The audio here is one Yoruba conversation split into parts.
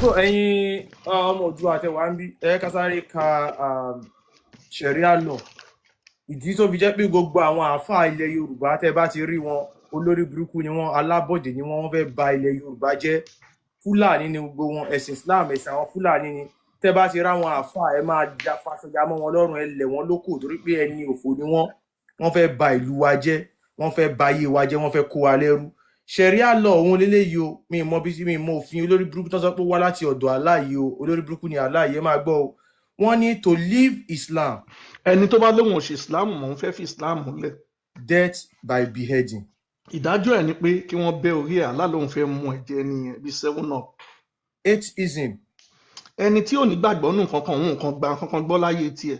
So ẹ̀yin ọmọ Oòduà àtẹwà ń bí, ẹ ká sáré ka Sharia law. Ìdí tó fi jẹ́ pé gbogbo àwọn àáfàá ilẹ̀ Yorùbá, tẹ́ bá ti rí wọn, olórí burúkú ni wọ́n, alábọ̀dé ni wọ́n, wọ́n fẹ́ ba ilẹ̀ Yorùbá jẹ́. Fúlàní ni gbogbo wọn. Ẹ̀sìn Islam, ẹ̀sìn àwọn Fúlàní ni. Tẹ́ bá ti ráwọn àáfàá, ẹ máa ja faṣọya mọ́ wọn lọ́rùn, ẹ lẹ̀ wọ́n lóko, torí pé ẹni òfò ni wọ́n. Wọ́n fẹ́ ba ìlú wa jẹ́, wọ́n fẹ́ ba ayé wa jẹ́, wọ́n fẹ́ kó wa lẹ́rú. Sharia law òun leléyìí o. Mi ì mọ bí, mi ì mọ òfin olórí burúkú tó sọ pé ó wá láti ọ̀dọ̀ Allah yìí o. Olórí burúkú ni Allah yìí. Ẹ máa gbọ́ o. Wọ́n ní to leave Islam. Ẹni tó bá lóun ò ṣe Islam mọ́, ń fẹ́ fi Islam lẹ̀. Death by beheading. Ìdájọ́ ẹ̀ ni pé kí wọ́n bẹ́ orí ẹ̀. Allah lóun fẹ́ mú ẹ̀jẹ̀ nìyẹn bíi Seven Up. Atheism. Ẹni tí ò ní gbàgbọ́ nù kankan, òun kan gba kankan gbọ́ láyé tiẹ̀.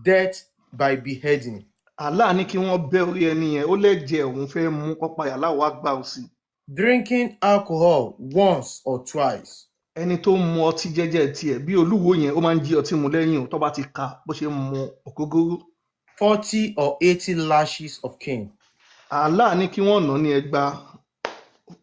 Death by beheading. Allah ní kí wọ́n bẹ́ orí ẹni yẹn, ó lẹ́jẹ̀ òun fẹ́ mú kọ́pa yàrá wàá gbà ó sí. Drinking alcohol once or twice. Ẹni tó ń mu ọtí jẹ́jẹ́ tiẹ̀, bí olúwo yẹn, ó máa ń jí ọtí mu lẹ́yìn o, tó bá ti ka bó ṣe ń mu ògógóró. 40 or 80 lashes of cane. Allah ní kí wọ́n nà ní ẹgbàá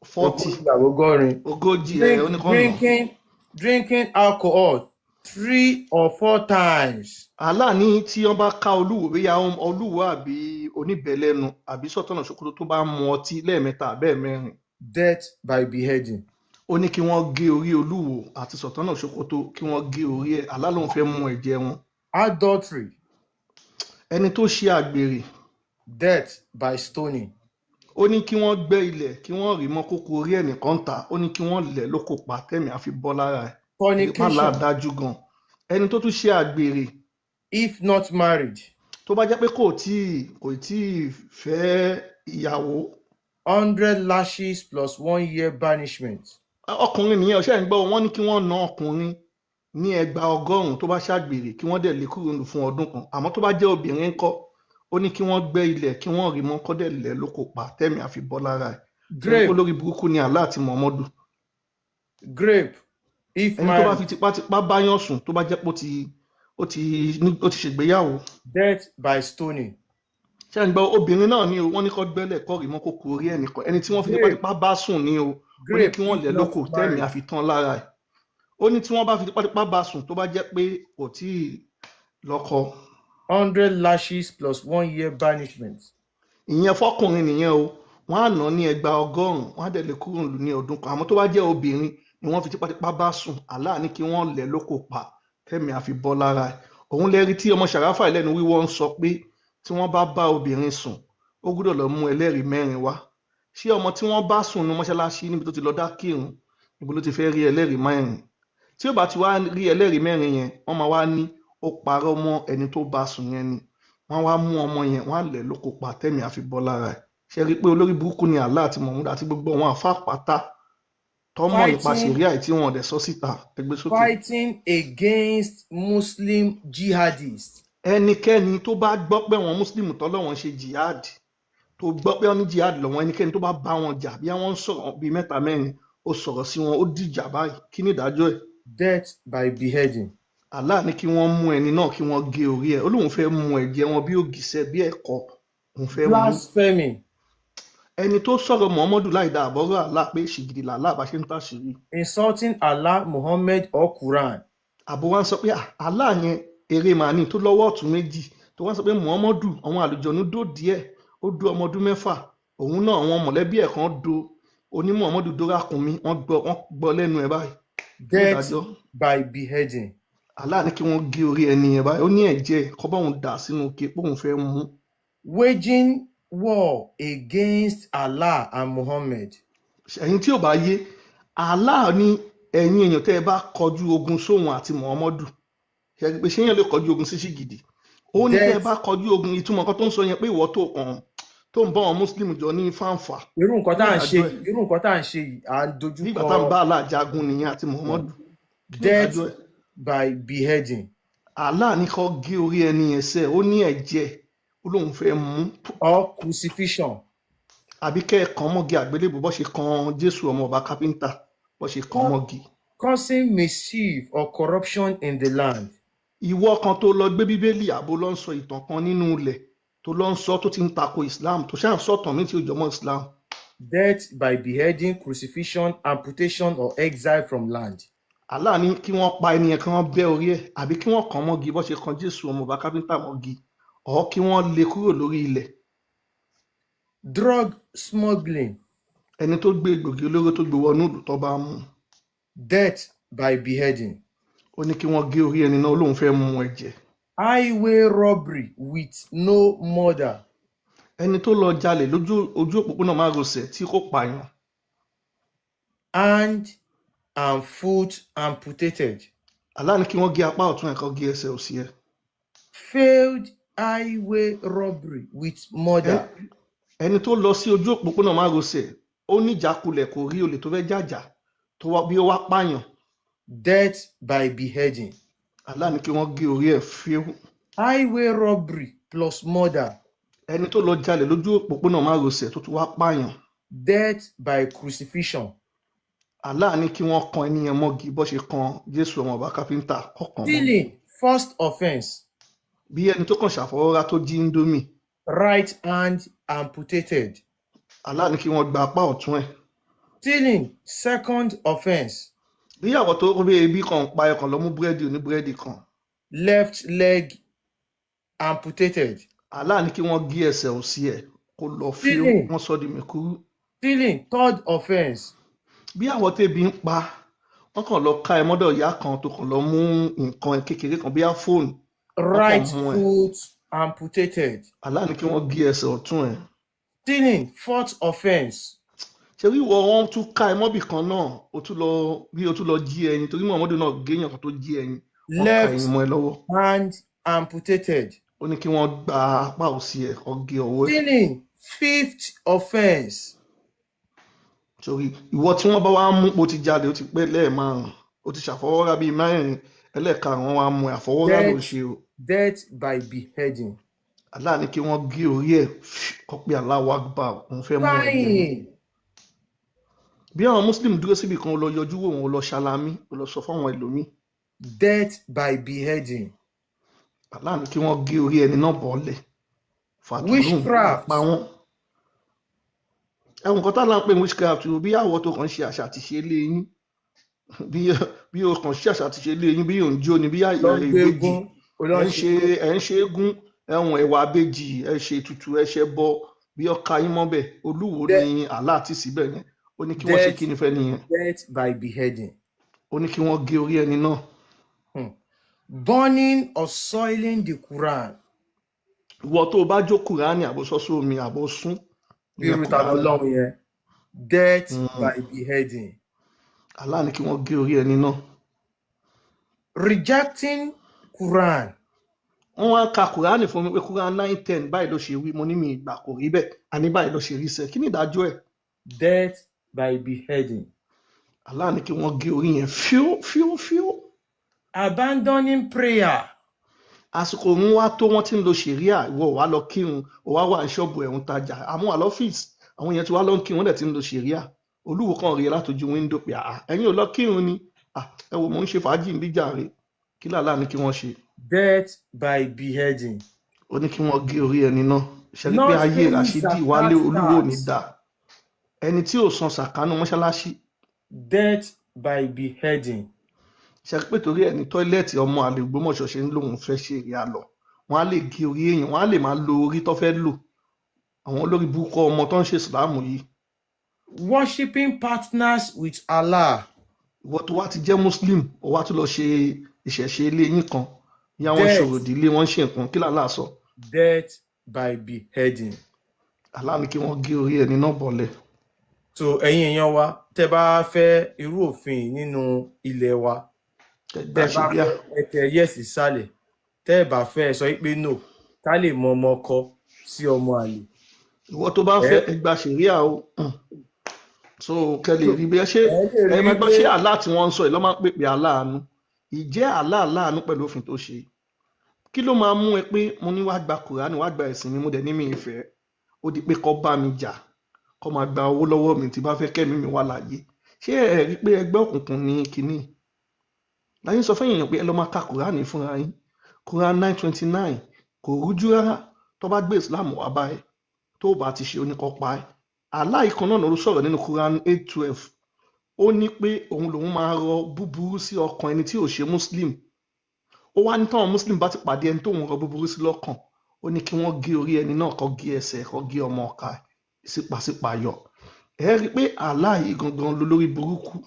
40. 40 àgọ́gọ́rin. 40 ẹ̀, ó ní kán nà. Drinking alcohol three or four times. Allah ní tí wọ́n bá ká olúwo, bóyá olúwo àbí oníbẹ̀lẹ́nu àbí Sọ̀tọ̀nà Ṣòkòtò, tó bá mu ọtí lẹ́ẹ̀mẹ́ta àbẹ́ẹ̀mẹ́rin. Death by beheading. Ó ní kí wọ́n gé orí olúwo àti Sọ̀tọ̀nà Ṣòkòtò, kí wọ́n gé orí ẹ̀. Allah lòun fẹ́ mú ẹ̀jẹ̀ wọn. Adultery. Ẹni tó ṣe àgbèrè. Death by stoning. Ó ní kí wọ́n gbẹ́ ilẹ̀, kí wọ́n rí mọ́ kókó orí ẹ̀ nìkan ta. Ó ní kí wọ́n lẹ̀ lóko pa tẹ̀mí àfi bọ́ lára ẹ̀. Ìpàlà Fornication. dájú gan. Ẹni tó tún ṣe àgbèrè. If not married. Tó bá jẹ́ pé kò tíì fẹ́ ìyàwó. 100 lashes plus one year banishment. Ọkùnrin nìyẹn ọ̀ṣẹ́ ń gbọ́. Wọ́n ní kí wọ́n na ọkùnrin ní ẹgbàá 100 tó bá ṣàgbèrè, kí wọ́n dẹ̀ lé kúrò nù fún ọdún kan. Àmọ́ tó bá jẹ́ obìnrin ńkọ́? Ó ní kí wọ́n gbẹ́ ilẹ̀, kí wọ́n rí mọ́, kọ́ dẹ̀ lẹ̀ lóko pa tẹ́mi àfi bọ́ lára ẹ̀. Ṣé Rape. olórí burúkú ni Allah àti Muhammadu. Rape. If Ẹni tó bá married. fi tipátipá báyàn sùn, tó bá jẹ́ pé ó ti ṣègbéyàwó. Death by stoning. Ṣé ń gbọ́? Obìnrin náà ni o. Wọ́n ní kó gbẹ́lẹ̀, kó rí mọ́ kó kú orí ẹ̀ nìkan. Ẹni tí wọ́n fi Rape. tipátipá bá sùn ni o. Ó ní Rape. kí wọ́n If lẹ̀ not lóko tẹ́mi married. àfi tán lára ẹ̀. Ó ní tí wọ́n bá fi tipátipá bá sùn, tó bá jẹ́ pé kò tíì lọ́kọ. 100 lashes plus one year banishment. Ìyẹn fọkùnrin nìyẹn o. Wọ́n á nà ní ẹgbàá 100, wọ́n á dẹ̀ lè kúrò nílùú ní ọdún kan. Àmọ́ tó bá jẹ́ obìnrin ni wọ́n fi tipátipá bá sùn, Allah ní kí wọ́n lẹ̀ lóko pa tẹ́mi àfi bọ́ lára ẹ̀. Òun lẹ́rí tí ọmọ Ṣàráfà ẹlẹ́nu wíwọ́ ń sọ pé tí wọ́n bá bá obìnrin sùn, ó gbọ́dọ̀ lọ mú ẹlẹ́rìí mẹ́rin wá. Ṣé ọmọ tí wọ́n bá sùn ní mọ́ṣáláṣí níbi tó ti lọ dá kírun, níbo ló ti fẹ́ rí ẹlẹ́rìí mẹ́rin? Tí ó bá ti wá rí ẹlẹ́rìí mẹ́rin yẹn, wọ́n máa wá ní ó parọ́ mọ́ ẹni tó bá sùn yẹn ni. Wọ́n wá mú ọmọ yẹn, wọ́n á lẹ̀ lóko pa tẹ́mi àfi bọ́ lára ẹ̀. Ṣe rí i pé olórí burúkú ni Allah àti Muhammad àti gbogbo àwọn àfa pátá tó mọ̀ nípa Fighting. ṣẹ̀ríà tí wọn ò dẹ̀ sọ síta? Ẹgbẹ́ sókè. Fighting against Muslim jihadists. Ẹnikẹ́ni tó bá gbọ́ pé àwọn Muslim tọ́lọ́wọ́n ṣe jihad, tó gbọ́ pé wọ́n ní jihad lọ́wọ́, ẹnikẹ́ni tó bá bá wọn jà, bí wọ́n ń sọ̀rọ̀ bíi mẹ́ta mẹ́rin, ó sọ̀rọ̀ sí wọn, ó dìjà báyìí, kí ni ìdájọ́ ẹ̀? Death by beheading. Allah ní kí wọ́n mú ẹni náà, kí wọ́n gé orí ẹ̀. Ó lóun fẹ́ mú ẹ̀jẹ̀ wọn bí ògìsẹ́ bí ẹ̀kọ́, òun fẹ́ mú. Blasphemy. Ẹni tó sọ̀rọ̀ Muhammadu láì dá àbọ̀rọ̀ Allah, pé ṣìgìdì làlá bá ṣe ń tàṣírí. Insulting Allah, Muhammad or Quran. Àbò wa ń sọ pé, "Ah, Allah yẹn eré màá ní tó lọ́wọ́ ọ̀tún méjì," tó wá ń sọ pé Muhammadu, àwọn àlùjọ̀nú dó díẹ̀, ó dó ọmọ ọdún 6, òun náà àwọn mọ̀lẹ́bí ẹ̀ kan do oní Muhammadu dórákùnmí. Wọ́n gbọ́ lẹ́nu ẹ̀ báyìí. Kí ni Death ìdájọ́? by beheading. Allah ní kí wọ́n gé orí ẹni yẹn báyìí. Ó ní ẹ̀jẹ̀ kọ́ báwọn dà sínú ike pé òun fẹ́ mú. Waging war against Allah and Muhammad. Ẹ̀yin tí ò bá yé, Allah ní ẹ̀yin èèyàn tẹ́ ẹ bá kọjú ogun sóhun àti Muhammadu, ṣe pé ṣé èèyàn lè kọjú ogun sí ṣìgìdì? Ó ní tẹ́ ẹ Death. bá kọjú ogun, ìtumọ̀ kan tó ń sọ yẹn pé ìwọ tó kàn tó ń bá àwọn Muslim jọ ní fàǹfà. Irú nǹkan tá à ń ṣe Kí ni ìdájọ́ ẹ̀? Irú nǹkan tá à ń ṣe yìí, à ń dojú Bí ìgbà kọ tá à ń bá Allah jagun nìyẹn àti Muhammadu. Kí ni Death ìdájọ́ ẹ̀? by beheading. Allah ní kó gé orí ẹni yẹn sẹ́. Ó ní ẹ̀jẹ̀, ó lóun fẹ́ mú. Or crucifixion. Àbí kẹ́ ẹ kàn mọ́gi àgbélébùú, bó ṣe kan Jésù ọmọ ọba kápẹ́ńtà, bó ṣe kàn mọ́gi. Causing mischief or corruption in the land. Ìwọ kan tó lọ gbé Bíbélì, àbó lọ ń sọ ìtàn kan nínú ilẹ̀, tó lọ ń sọ tó ti ń tako Islam, tó ṣáà ń sọ̀tàn mí tí ò jọmọ́ Islam. Death by beheading, crucifixion, amputation or exile from land. Allah ní kí wọ́n pa ẹni yẹn, kí wọ́n bẹ́ orí ẹ̀, àbí kí wọ́n kàn mọ́gi bó ṣe kan Jésù ọmọ bàbá kápẹ́ńtà mọ́gi, ọ̀ kí wọ́n lé kúrò lórí ilẹ̀. Drug smuggling. Ẹni tó gbé egbògi olóró tó gbé wọnú ìlú, tó bá mú, Death by beheading. Ó ní kí wọ́n gé orí ẹni náà, ó lóun fẹ́ mu ẹ̀jẹ̀. Highway robbery with no murder. Ẹni tó lọ jalè lójú ojú òpópónà márosẹ̀ tí kò pààyàn. Hand and foot amputated. Allah ní kí wọ́n gé apá ọ̀tún ẹ̀, kó gé ẹsẹ̀ òsì ẹ̀. Failed highway robbery with murder. Ẹni tó lọ sí ojú òpópónà márosẹ̀, ó ní ìjákulẹ̀, kò rí olè tó fẹ́ jàjà tó wá bí ó wá pààyàn. Death by beheading. Allah ní kí wọ́n gé orí ẹ̀ fíú. Highway robbery plus murder. Ẹni tó lọ jalè lójú òpópónà márosẹ̀ tó tún wá pààyàn. Death by crucifixion. Allah ní kí wọ́n kan ẹni yẹn mọ́gi bó ṣe kan Jésù ọmọ bàbá kápẹ́ńtà, kọ̀ọ̀kan mọ́gi. Stealing, first offense. Bí ẹni tó kàn ṣàfọwọ́rá tó jí Indomie. Right hand amputated. Allah ní kí wọ́n gba apá ọ̀tún ẹ̀. Stealing, second offense. Bí àwọn tó rí ebi kan ń pa ẹkàn lọ mú búrẹ́dì oníbúrẹ́dì kan. Left leg amputated. Allah ní kí wọ́n gé ẹsẹ̀ òsì ẹ̀ kó lọ fíú. Stealing, Wọ́n sọ di mẹ̀kúrú. stealing, third offense. Bí àwọn tẹ́bi ń pa, wọ́n kàn lọ ká ẹ mọ́dọ̀ ìyá kan tó kàn lọ mú nǹkan kékeré kan, bíi fóònù, wọ́n kàn Right mú ẹ. foot amputated. Allah ní kí wọ́n gé ẹsẹ̀ ọ̀tún ẹ̀. Stealing, fourth offense. Ṣe wíwọ wọn tún ká ẹ mọ́bì kan náà, o tún lọ bí o tún lọ jí ẹyin, torí Muhammadu náà géèyàn kan tó jí ẹyin, wọ́n ka Left ẹyin mọ́ ẹ lọ́wọ́. hand amputated. Ó ní kí wọ́n gba apá òsì ẹ̀, kó gé ọwọ́ ẹ̀. Stealing, fifth offense. Torí ìwọ tí wọ́n bá wá mú, o ti jalè, o ti pé lẹ́ẹ̀márùn, o ti ṣàfọwọ́rá bíi mẹ́rin, ẹlẹ́ẹ̀karùn-ún wọn á mú ẹ, àfọwọ́rá ló Death, ṣe o. death by beheading. Allah ní kí wọ́n gé orí ẹ̀, kó pé Allahu Akbar, òun fẹ́ mú ẹ̀jẹ̀ ni. Spying. Bí àwọn Muslim dúró síbi kan, ó lọ yọjú wò wọn, ó lọ ṣalamí, ó lọ sọ fáwọn ẹlòmíì. Death by beheading. Allah ní kí wọ́n gé orí ẹni náà bọ́lẹ̀ fàtúrùn ẹ Witchcraft. pa wọ́n. Ẹ̀wọ̀n kan tá là ń pè ní witchcraft o, bí àwọ̀ tó kàn ń ṣe àṣà àti ṣe lé yín, bí o kàn ṣe àṣà àti ṣe lé yín, bí ò ń jó ni, bí Lọ ń ìbejì gbégun. ẹ ń ṣe, ẹ ń ṣe eégún, ẹ̀wọ̀n ẹ̀wà abéjì, ẹ ṣe ètùtù, ẹ ṣe bọ, bí ọkà yín mọ́bẹ̀. Olúwo ní Allah àti síbẹ̀ yẹn, ó ní kí wọ́n ṣe Death, kí ni fẹ́ nìyẹn. death by beheading. Ó ní kí wọ́n gé orí ẹni náà. Burning or soiling the Quran. Ìwọ tó o bá jó Kùránì, àbó sọ́sọ́ omi, àbó sún Bí ìyẹn irú ta Kùránì. lọ́lọ́run yẹn. Death by beheading. Allah ní kí wọ́n gé orí ẹni náà. Rejecting Quran. Wọ́n wá ka Kùránì fún mi pé Kùránì 9:10 báyìí ló ṣe wí. Mo ní mi ìgbà, kò rí bẹ́ẹ̀, àní báyìí ló ṣe rí sẹ́. Kí ni ìdájọ́ ẹ̀? Death by beheading. Allah ní kí wọ́n gé orí yẹn fíú fíú fíú. Abandoning prayer. Àsìkò òun wá tó, wọ́n ti ń lo ṣẹ̀ríà, ìwọ wà lọ kírun, ó wá wà ní ṣọ́ọ̀bù ẹ̀ ń tajà, àmọ́ wà lọ́fíìsì, àwọn èèyàn ti wá lọ ń kírun, wọ́n dẹ̀ ti ń lo ṣẹ̀ríà. Olúwo kan rí ẹ látọjú window pé, àá, ẹ̀yin ò lọ kírun ni? À, ẹ wo, mò ń ṣe fàájì ń bí jàre. Kí làlá ní kí wọ́n ṣe? Death by beheading. Ó ní kí wọ́n gé orí ẹni náà. Ṣe rí pé Not ayé paying Rashidi Wálé zakat olúwo ò ní tax. dá ẹni tí ò san sàkánú mọ́ṣáláṣí. Death by beheading. Ṣe rí pé torí ẹni toilet ọmọ àlè Ògbómọ̀ṣọ́ ṣe ń lóun fẹ́ ṣe èrè àlọ́, wọn á lè gé orí èèyàn, wọn á lè máa lo orí tó fẹ́ lò, àwọn olórí burúkú ọmọ tó ń ṣe ìsìláàmù yìí. Worshipping partners with Allah. Ìwọ tó wá ti jẹ́ Muslim, ó wá tún lọ ṣe ìṣẹ̀ṣe ilé yín kan, ìyá wọn Death, ṣòro ìdílé wọn, ṣe nǹkan, kí làlá sọ? Death by beheading. Allah ní kí wọ́n gé orí ẹni náà bọ́lẹ̀. So ẹ̀yin èèyàn wa, tẹ́ bá fẹ́ irú òfin yìí nínú ilẹ̀ wa, ẹgbà tẹ́ bá ṣẹ̀ríà. fẹ́, ẹ tẹ yes sísàlẹ̀. Tẹ́ ẹ bá fẹ́, ẹ sọ pé no, ká lè mọ ọmọ ọkọ sí ọmọ àlè. Ìwọ tó bá Ẹ fẹ́ ẹgbà ṣẹ̀ríà o. So kẹ́ lè rí bí ẹ ṣe ẹ lè ẹ rí máa gbọ́ pé ṣé Allah tí wọ́n ń sọ yìí ló máa ń pèpè aláàánú, ìjẹ́ Allah aláàánú pẹ̀lú òfin tó ṣe. Kí ló máa mú ẹ pé mo ní wàá gba Kùránì, wàá gba ẹ̀sìn mi, mo dẹ̀ ní mi ìfẹ́, ó di pé kó bá mi jà, kó máa gba owó lọ́wọ́ mi tí bá fẹ́ kẹ́mi mi wà láàyè? Ṣé ẹ rí pé ẹgbẹ́ òkùnkùn ní kínní láyé sọ fẹ́yìn èèyàn pé ẹ lọ máa ka Kùránì fúnra yín? Kùránì 9:29 kò rújú rárá. Tó bá gbé Islam wá báyìí, tó bá ti ṣe, oníkọ́ pa ẹ́. Allah ìkan náà ló sọ̀rọ̀ nínú Quran 8:12. Ó ní pé òun lòun máa rọ búburú sí ọkàn ẹni tí ò ṣe muslim. Ó wá ní táwọn muslim bá ti pàdé ẹni tóun rọ búburú sí lọ́kàn, ó ní kí wọ́n gé orí ẹni náà, kó gé ẹsẹ̀, kó gé ọmọ ọ̀ka sípàsípà yọ. Ẹ rí i pé Allah yìí gangan lolórí burúkú,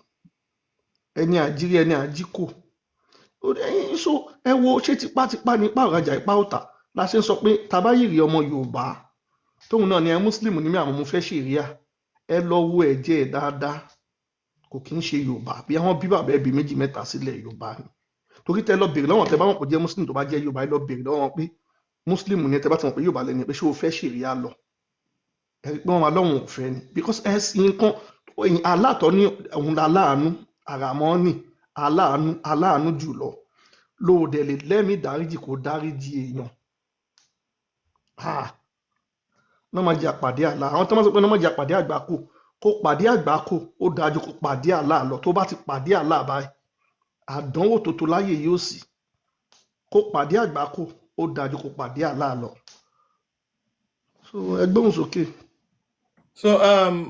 ẹni àjírí, ẹni àjíkò. So ẹ wo, ṣé tipátipá ní ipá ọ̀rajà ipá ọ̀tà la ṣe ń sọ pé tabayìrì ọmọ Yorùbá tóun náà ni ẹ muslim ní mí, àwọn mo fẹ́ ṣèríà, ẹ lọ wo ẹ̀jẹ̀ ẹ̀ dáadáa, kò kí ń ṣe Yorùbá. Bí àwọn bí bàbá ẹbí méjì mẹ́ta sílẹ̀ Yorùbá ni. Torí tẹ lọ bèrè lọ́wọ́, tẹ bá wọn kò jẹ́ muslim, tó bá jẹ́ Yorùbá, ẹ lọ bèrè lọ́wọ́ wọn pé muslim ni ẹ, tẹ bá ti mọ̀ pé Yorùbá lẹ́ni, pé ṣé o fẹ́ ṣèríà lọ, ẹ rí pé wọ́n máa lọ́wọ́n ò fẹ́ ni, because ẹ sì nǹkan alátọ̀ ní òun la láàánú àràmọ́ ní aláàánú, aláàánú jùlọ lóòdẹ̀ lè lẹ́mìí dáríjì kó dáríjì èèyàn. Náà máa jẹ àpàdé àlá. Àwọn tó máa sọ pé náà máa jẹ àpàdé àgbákò, kó pàdé àgbákò ó dájú kó pàdé àlá lọ. Tó bá ti pàdé àlá báyìí, àdánwò tó tó láyè yóò sì. Kó pàdé àgbákò ó dájú kó pàdé àlá lọ. So ẹ gbóhùn sókè. So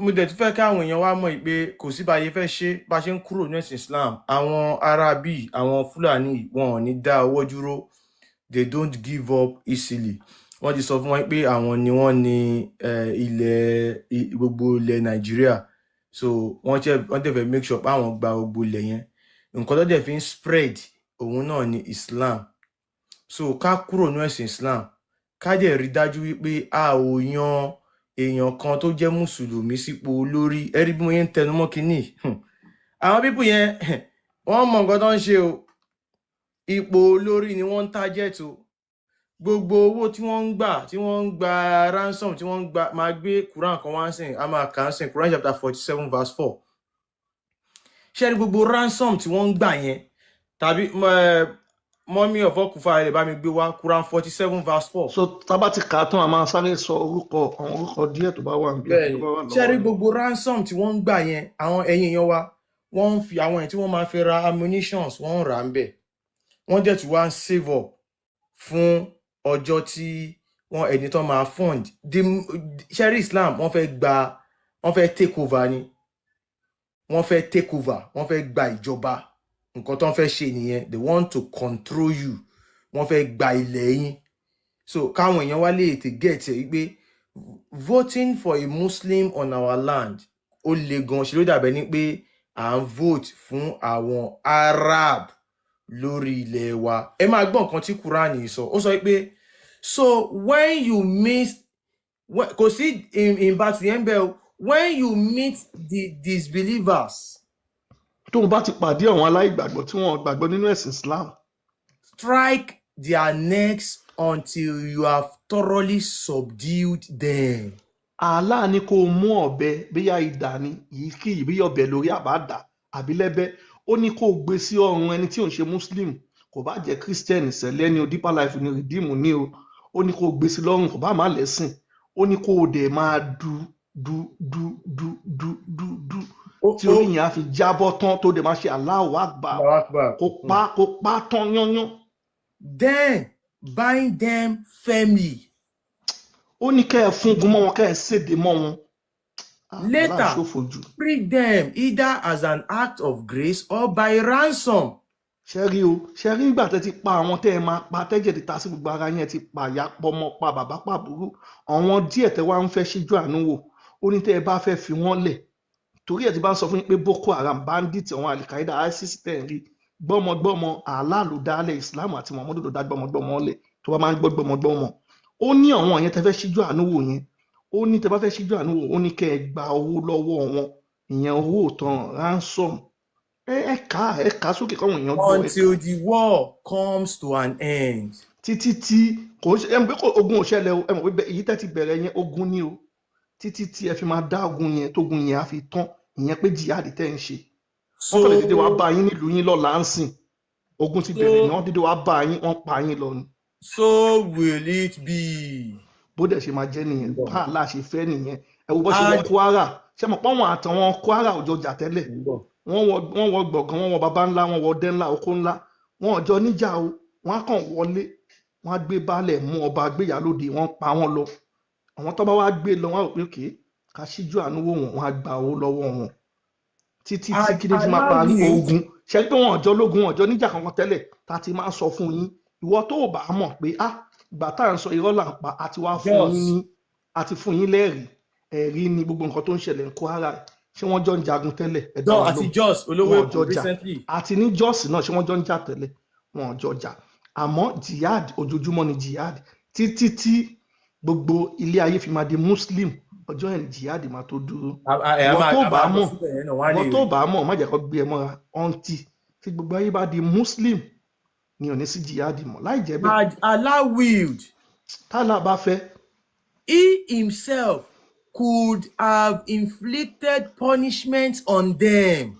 mo dẹ̀ tún fẹ́ káwọn èèyàn wá mọ̀ pé kò sí bá a ṣe fẹ́ ṣe bá a ṣe ń kúrò ní ẹ̀sìn Islam, àwọn ará bíi àwọn Fúlàní yìí, wọn ò ní dá ọwọ́ dúró. They don't give up easily. Wọ́n ti sọ fún wọn pé àwọn ni wọ́n ní ilẹ̀ gbogbo ilẹ̀ Nàìjíríà, so wọ́n dẹ̀ fẹ́ make sure pé àwọn gba gbogbo ilẹ̀ yẹn. Nǹkan tó dẹ̀ fi ń spread òun náà ni Islam. So ká kúrò ní ẹ̀sìn Islam, ká dẹ̀ rí dájú wípé a ò yan èèyàn kan tó jẹ́ mùsùlùmí sípò olórí. Ẹ rí bí mo yẹn ń tẹnu mọ́ kínní. Àwọn people yẹn, wọ́n mọ nǹkan tó ń ṣe o. Ipò olórí ni wọ́n ń target o. Gbogbo owó tí wọ́n ń gbà, tí wọ́n ń gba ransom, tí wọ́n ń gba, máa gbé Quran kan wá ń sìn, a máa kà á sìn, Quran chapter 47 verse 4. Ṣé rí gbogbo ransom tí wọ́n ń gbà yẹn, tàbí mọ́mí ọ̀fọ́ kùfà rẹ̀ bá mi gbé wá Quran 47 verse 4. So tá a bá ti kà á tán, a máa sáré sọ orúkọ, àwọn orúkọ díẹ̀ tó bá wà níbí àti tó Bẹ́ẹ̀ni. bá wà Ṣé lọ́wọ́ rí yín. Gbogbo ransom tí wọ́n ń gbà yẹn, àwọn ẹ̀yin èèyàn wa, wọ́n ń fi àwọn èyí tí wọ́n máa fi ra ammunitions, wọ́n ń rà á ń bẹ̀. Wọ́n dẹ̀ tún wá ń save up fún ọjọ́ tí wọ́n ẹni tó máa fund the ṣẹ́rí Islam. Wọ́n fẹ́ gba, wọ́n fẹ́ take over ni. Wọ́n fẹ́ take over, wọ́n fẹ́ gba ìjọba. Nǹkan tó ń fẹ́ ṣe nìyẹn. They want to control you. Wọ́n fẹ́ gba ilẹ̀ yín. So káwọn èèyàn wá lè tètè get ẹ̀ wípé voting for a Muslim on our land, ó le gan. Ṣe ló dàbẹ̀ ni pé à ń vote fún àwọn Arab lórí ilẹ̀ wa. Ẹ máa gbọ́ nǹkan tí Quran yìí sọ. Ó sọ pé, so when you meet kò sí in battle yẹn bẹ́ẹ̀ o, when you meet the disbelievers, Tóun bá ti pàdé àwọn aláìgbàgbọ́ tí wọ́n gbàgbọ́ nínú ẹ̀sìn Islam, strike their necks until you have thoroughly subdued them. Allah ní kó o mú ọ̀bẹ, bíyà idà ni yìí kí yìí, bíyà ọ̀bẹ lórí àbáàdà àbí lẹ́bẹ́, ó ní kó o gbé sí ọrùn ẹni tí ò ń ṣe muslim, kò bá jẹ́ Christian, sẹ̀lẹ̀ ni o, Deeper Life ni, Redeem ni o, ó ní kó o gbé sí lọ́rùn, kò bá má lẹ́sìn, ó ní kó o dẹ̀ máa du du du du du du du tí orí yẹn á fi jábọ́ tán, tó dẹ̀ máa ṣe Allahu Akbar. Allahu Akbar. Kó pa, kó pa tán yányán. Then bind them firmly. Ó ní kẹ́ ẹ fúngun mọ́ wọn, kẹ́ ẹ séde mọ́ wọn. Ah, Allah. Later, ṣòfò jù. free them either as an act of grace or by ransom. Ṣe rí o, ṣe rí nígbà tẹ́ ti pa àwọn tẹ́ ẹ máa pa, tẹ́jẹ̀ ti ta sí gbogbo ara yẹn, ti pa ìyá pọmọ, pa bàbá, pàbúrú, àwọn díẹ̀ tẹ́ wá ń fẹ́ ṣíjú àánú wò, ó ní tẹ́ ẹ bá fẹ́ fi wọ́n lẹ̀, torí ẹ̀ ti bá ń sọ fún yín pé Boko Haram, bandit, àwọn Alikaida, ISIS tẹ̀ ń rí, gbọ́mọgbọ́mọ Allah ló dálẹ̀. Islam àti Muhammadu ló dá gbọ́mọgbọ́mọ lẹ̀. Tó bá máa ń gbọ́ gbọ́mọgbọ́mọ, ó ní àwọn yẹn tẹ́ fẹ́ ṣíjú àánú wò yẹn, ó ní tẹ́ bá fẹ́ ṣíjú àánú wò, ó ní kẹ́ ẹ gba owó lọ́wọ́ wọn, ìyẹn owó ìtanràn, ransom. Ẹ kà á, ẹ kà á sókè káwọn èèyàn gbọ́, ẹ kà á. Until the war comes to an end. Títí tí kò ń ṣe, ẹ mọ̀ pé ogun ò ṣẹlẹ̀ o. Ẹ mọ̀ pé èyí tẹ́ ti bẹ̀rẹ̀ yẹn, ogun ni o. Títí tí ẹ fi máa dá ogun yẹn, tógun yẹn á fi tán, ìyẹn pé jihad tẹ́ ń ṣe, wọ́n kàn lè dédé wá So bá yín nílùú yín lọ́la ń sìn. Ogun ti bẹ̀rẹ̀ ni, so wọ́n dédé wá bá yín, wọ́n pa yín lọ ni. So will it be. Bó dẹ̀ ṣe máa jẹ́ nìyẹn, bá Allah ṣe fẹ́ nìyẹn. Ẹ wo bó ṣe wọ And Kwara. Ṣe mọ̀ pọ́n wọn àtàwọn Kwara ò jọ jà tẹ́lẹ̀? Wọ́n wọ gbọ̀ngàn, wọ́n wọ baba ńlá, wọ́n wọ ọdẹ ńlá, oko ńlá, wọn ò jọ níjà o. Wọ́n á kàn wọlé, wọ́n á gbé baálẹ̀, mú ọba, gbéyàlóde, wọ́n pa wọ́n lọ. Àwọn tó bá wá gbé lọ, wọ́n á rò pé òkè ká ṣíjú àánú wò wọ́n, wọ́n á gba owó lọ́wọ́ wọn. Títí tí kí ni fi máa parí Aláwì ogun. Ṣe pé wọn ọjọ́ lógun, wọn ọjọ́ níjà kankan tẹ́lẹ̀ tá a ti máa sọ fún yín. Ìwọ tó o bá mọ̀ pé ah, ìgbà tá à ń sọ irọ́ là ń pa, àti wá fún Jos yín ní, àti fún yín lẹ́rìí. Ẹ̀rí ni gbogbo nǹkan tó ń ṣẹlẹ̀ ní Kwara. Ṣé wọ́n jọ ń jagun tẹ́lẹ̀? Ẹ dá Jos wa àti lóhùn. Jos olówó Wọn ò Èkó jọ jà. recently. Àti ní Jos náà, ṣé wọ́n jọ ń jà tẹ́lẹ̀? Wọn ò jọ jà. Àmọ́ jihad ojoojúmọ́ ni jihad, títí tí gbogbo ilé ayé fi máa di Muslim. Ọjọ́ yẹn ni jihad máa tó dúró. Ẹ a Ìwọ máa tó a bá máa lọ mọ̀, síbẹ̀ yẹn náà, wọ́n á ìwọ lè tó rí. bá mọ̀, má jẹ́ kó gbé ẹ mọ́ra. Ọ̀ǹtì tí gbogbo ayé bá di Muslim ni ò ní sí jihad mọ́. Láì jẹ́ bẹ́ẹ̀, Had Allah willed, tálà bá fẹ́, he himself could have inflicted punishment on them.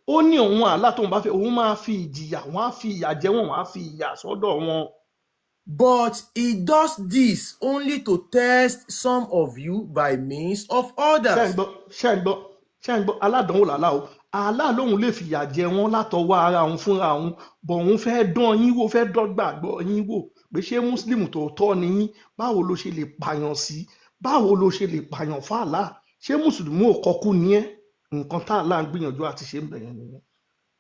Ó ní òun Allah, tóun bá fẹ́, òun máa fi ìjìyà, wọ́n á fi ìyà jẹ wọ́n, wọ́n á fi ìyà sọ́dọ̀ wọn. But he does this only to test some of you by means of Ṣé ń others. gbọ́? Ṣé ń gbọ́? Ṣé ń gbọ́? Aládánwò làlá o. Allah lóun lè fìyà jẹ wọ́n látọwọ́ ara òun fúnra òun, bọ̀ òun fẹ́ dán yín wò, fẹ́ dán gbàgbọ́ yín wò pé ṣé Muslim tòótọ́ ni yín? Báwo ló ṣe lè pààyàn sí? Báwo ló ṣe lè pààyàn fáàlà? Ṣé mùsùlùmí ò kọkú ni ẹ́? Nǹkan tá Allah ń gbìyànjú àti ṣe ń bẹ̀yẹn nìyẹn.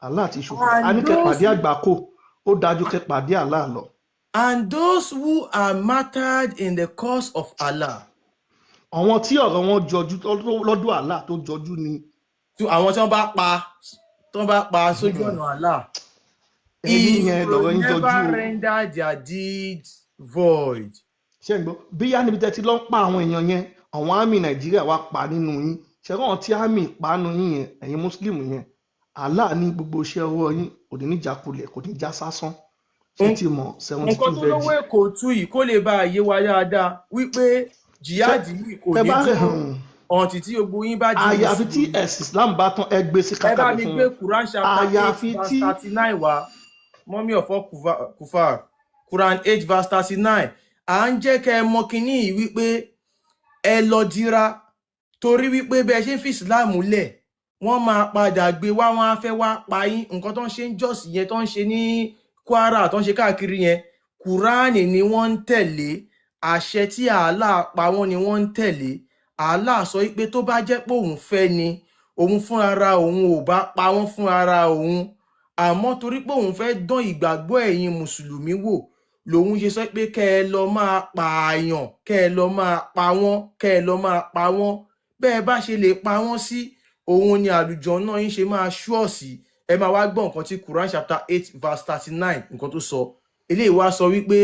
Allah ti ṣòfò a And ní kẹ́ those pàdé àgbákò, ó dájú kẹ́ pàdé Allah lọ. And those who are martyred in the cause of Allah. Àwọn tí ọ̀rọ̀ wọn jọjú lọ́dọ̀ Allah, tó jọjú ni. Tí àwọn tí wọ́n bá pa, tí wọ́n bá pa sójú ọ̀nà Allah, ẹ̀yin he yẹn lọ̀rọ̀ will yín jọjú never o. render their deeds void. Ṣé ń gbọ́? Bíyá níbi tẹ́ ti lọ ń pa àwọn èèyàn yẹn, àwọn army Nàìjíríà wá pa nínú yín. Ṣẹ́rọ̀ àwọn tí army pa nínú yín yẹn, ẹ̀yin Muslim yẹn, Allah ní gbogbo iṣẹ́ ọwọ́ yín kò ní níjàkulẹ̀, kò ní já sásán. Ṣé ti mọ̀ seventy Nǹkan two tó lówó virgin Èkó tú yìí, kó lè bá àyè wa dáadáa wípé ṣé jihad yìí kò tẹ ní bá rẹ̀ dúró ọ̀ǹtì tí gbogbo yín bá di àyàfi tí mùsùlùmí. Ẹ̀sìn Islam bá tán, ẹ gbé sí Ẹ bá kákàlẹ̀ mi fún gbé wọn. Quran chapter 8 Àyàfi verse tí 39 wá, mummy of all kufar. Quran 8 verse 39. À ń jẹ́ kẹ́ ẹ mọ kínní yìí wípé ẹ lọ dira, torí wípé bẹ́ẹ̀ ṣe ń fi Ìsìláàmù lẹ̀, wọ́n máa padà gbé wá, wọ́n á fẹ́ wá pa yín. Nǹkan tó ń ṣe ń Jọ́sì yẹn, tó ń ṣe ní Kwara, tó ń ṣe káàkiri yẹn, Kùránì ni wọ́n ń tẹ̀lé. Àṣẹ tí Allah pa wọ́n ni wọ́n ń tẹ̀lé. Allah sọ wípé tó bá jẹ́ pé òun fẹ́ ni, òun fúnra òun ò bá pa wọ́n fúnra òun, àmọ́ torí pé òun fẹ́ dán ìgbàgbọ́ ẹ̀yin mùsùlùmí wò lòun ṣe sọ pé kẹ́ ẹ lọ máa pààyàn, kẹ́ ẹ lọ máa pa wọ́n, kẹ́ ẹ lọ máa pa wọ́n. Bẹ́ẹ̀ bá ṣe lè pa wọ́n sí, òun ni àlùjọ náà yín ṣe máa ṣúọ̀ sí. Ẹ máa wá gbọ́ nǹkan tí Quran chapter 8 verse 39, nǹkan tó sọ. Eléyìí wá sọ wípé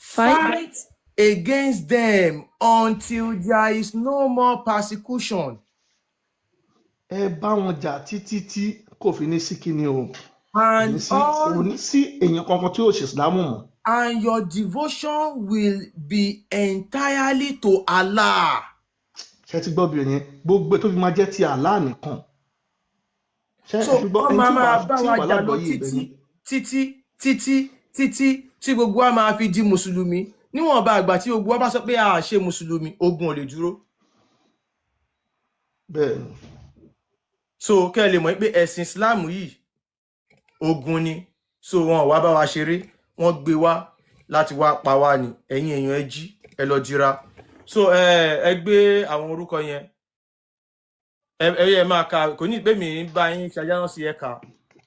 Fight fight against them until there is no more persecution Ẹ bá wọn jà títí tí kò fi ní sí kíni o, kò ní and sí, kò all ní sí èèyàn kankan tí yóò ṣe ìsìlámù mọ́. And your devotion will be entirely to Allah. Ṣé ti gbọ́ bí yẹn? Gbogbo ẹ̀ tó fi máa jẹ́ ti Allah nìkan. Ṣé So ẹ ti gbọ́? wọ́n Ẹni máa tí ò bá máa bá tí ò wa bá jà lọ lágbọ́yé ibẹ̀ títí ni. títí títí títí tí gbogbo wa máa fi di mùsùlùmí. Níwọ̀nba àgbà tí gbogbo wa bá sọ pé a ṣe mùsùlùmí, ogun ò lè dúró. Bẹ́ẹ̀ ni. So kẹ́ ẹ lè mọ̀ pé ẹ̀sìn Islam yìí, ogun ni. So wọn ò wá bá wa ṣeré, wọ́n gbé wá láti wá pa wá ni. Ẹ̀yin èèyàn, ẹ jí, ẹ lọ jira. So ẹ gbé àwọn orúkọ yẹn, ẹ máa ka. Kò ní pé mi ń bá yín ṣajá náà sí ẹ̀ka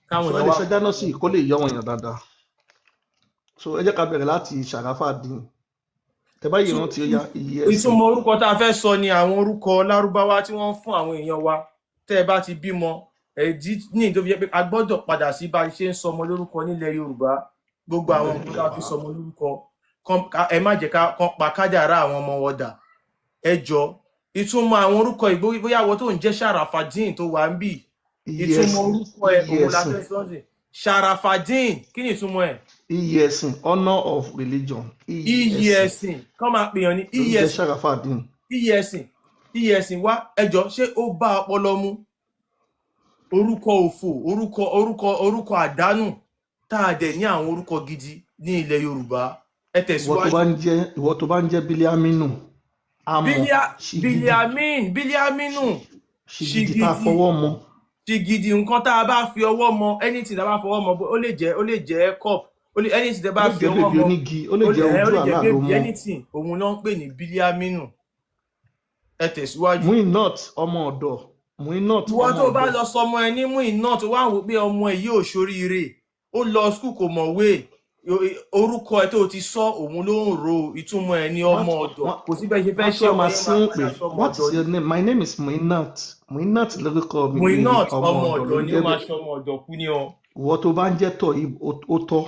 káwọn So ẹ èèyàn lè wá. Ṣẹjá náà sí kó lè yọ àwọn èèyàn dáadáa. So ẹ jẹ́ ká bẹ̀rẹ̀ láti Ṣàráfà dín tẹ bá yìí rántí. Ó yá, iye ẹ̀sìn. Ìtumọ̀ orúkọ tá a fẹ́ sọ ni àwọn orúkọ lárúbáwá tí wọ́n ń fún àwọn èèyàn wa. Tẹ́ ẹ bá ti bímọ, ẹ̀dí ní tó fi jẹ́ pé a gbọ́dọ̀ padà sí bá a ṣe ń sọmọ lórúkọ nílẹ̀ Yorùbá. Gbogbo àwọn nǹkan tá a fi sọmọ lórúkọ, ẹ má jẹ́ ká kán pa kádàrá àwọn ọmọ wọn dà. Ẹ jọ, ìtumọ̀ àwọn orúkọ ìgbó, bóyá àwọn tó ń jẹ́ Sharafadin tó wà ń bì, Iye ìtumọ̀ ẹ̀sìn. orúkọ ẹ Iye òun la ẹ̀sìn. fẹ́ sọ sí. Sharafadin, kí ni ìtumọ̀ ẹ̀? Iye ẹ̀sìn, honour of religion, iyì Iyì ẹ̀sìn. Ẹ̀sìn kán máa pèèyàn ní Ló ń iyì jẹ́ ẹ̀sìn. Ṣàráfà dín. Iyì ẹ̀sìn, iyì ẹ̀sìn wá. Ẹjọ́, ṣé ó bá ọpọlọ mu? Orúkọ òfò, orúkọ àdánù, tá a dẹ̀ ní àwọn orúkọ gidi ní ilẹ̀ Yorùbá. Ẹ Ìwọ tó tẹ̀síwájú. bá ń jẹ́, ìwọ tó bá ń jẹ́ Bílíámínù, àmọ́ ṣìgìdì. Biliamin, Biliaminu. Ṣìgìdì tá a Ṣìgìdì. fọwọ́ mọ. Ṣìgìdì, nǹkan tá a bá fi ọwọ́ mọ, anything tá a bá fọwọ́ mọ, ó lè jẹ́ cup, ó lè anything tá a Ó bá lè fi jẹ́ ọwọ́ bèbí mọ. onígi, ó lè Ó lè jẹ́ ẹ ó ojú lè jẹ́ àlá ló bébì, mọ. anything, òun náà ń pè ní Biliaminu. Ẹ tẹ̀síwájú. Muinat, ọmọ ọ̀dọ̀. Muinat Ìwọ ọmọ tó bá ọ̀dọ̀. lọ sọmọ ẹ ní Muinat, wá wò pé ọmọ ẹ yóò ṣoríire, ó lọ school kò mọ̀wé, orúkọ ẹ tó ti sọ òun ló ń ro, ìtumọ̀ ẹ ní Wọ́n ọmọ ọ̀dọ̀. wọ́n Kò sí bẹ́ẹ̀ ṣe fẹ́ wọ́n ṣe tún wá ọmọ máa yẹn máa sínú pé, padà sọmọ "What ọ̀dọ̀ is ni. your name?" "My name is Muinat." Muinat lórúkọ mi, mi ní Muinat ọmọ ọmọ ọ̀dọ̀ ló ọ̀dọ̀ ń ni, ó jẹ́ máa bẹ́ẹ̀. ṣọmọ ọ̀dọ̀ kú ní ọ. Ìwọ tó bá ń jẹ́ Tohib, ó tọ́.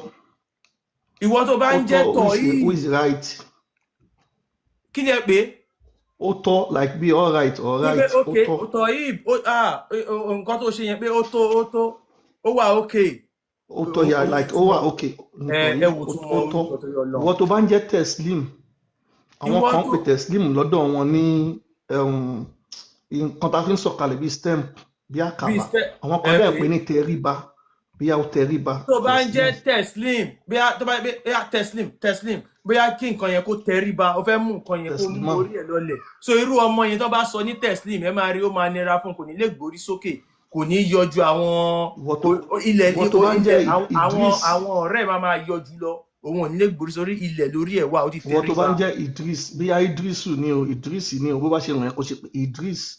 Ìwọ tó bá Ó ń jẹ́ tọ́, who is Tohib, who is right. Kí ni ẹ pé? Ó tọ́, like be all right, all Wípé right, ó ok tọ́. Tohib, ó nǹkan tó ṣe yẹn pé ó tó, ó tó, ó wà ok. Ó tọ́ ya, like ó wà ok ní Ẹ Tohib, wò ó tún mọ ó tọ́. orúkọ tó yọ lọ. Ìwọ tó bá ń jẹ́ Teslim, àwọn Ìwọ kan tó pè Teslim lọ́dọ̀ wọn ní nǹkan tá a fi ń sọ̀kalẹ̀ bíi stamp, bíi bíi àkàbà. step Àwọn kan ẹ dẹ̀ pé pè ní tẹríba, bíyà ó tẹríba, tó bá ń jẹ́ Teslim. Teslim, bóyá tó bá bóyá Teslim, Teslim, bóyá kí nǹkan yẹn kó tẹríba, ó fẹ́ mú nǹkan yẹn kó mú Teslima. orí ẹ̀ lọlẹ̀. So irú ọmọ yẹn tó bá sọ ní Teslim, ẹ máa rí ó máa nira fún un, kò ní lè gbórí sókè, kò ní yọjú àwọn Ìwọ tó ilẹ̀ ìwọ tó bá ń jẹ́ ilẹ̀ àwọn Idris, àwọn ọ̀rẹ́ ẹ̀ máa yọjú lọ, òun ò ní lè gbórí sórí ilẹ̀ lórí ẹ̀ wá, ó ti ìwọ tó bá tẹríba. ń jẹ́ Idris, bíyà Idrisu ni o, Idris ni o, bó bá ṣe rìn ẹ́ kó ṣe pé Idris.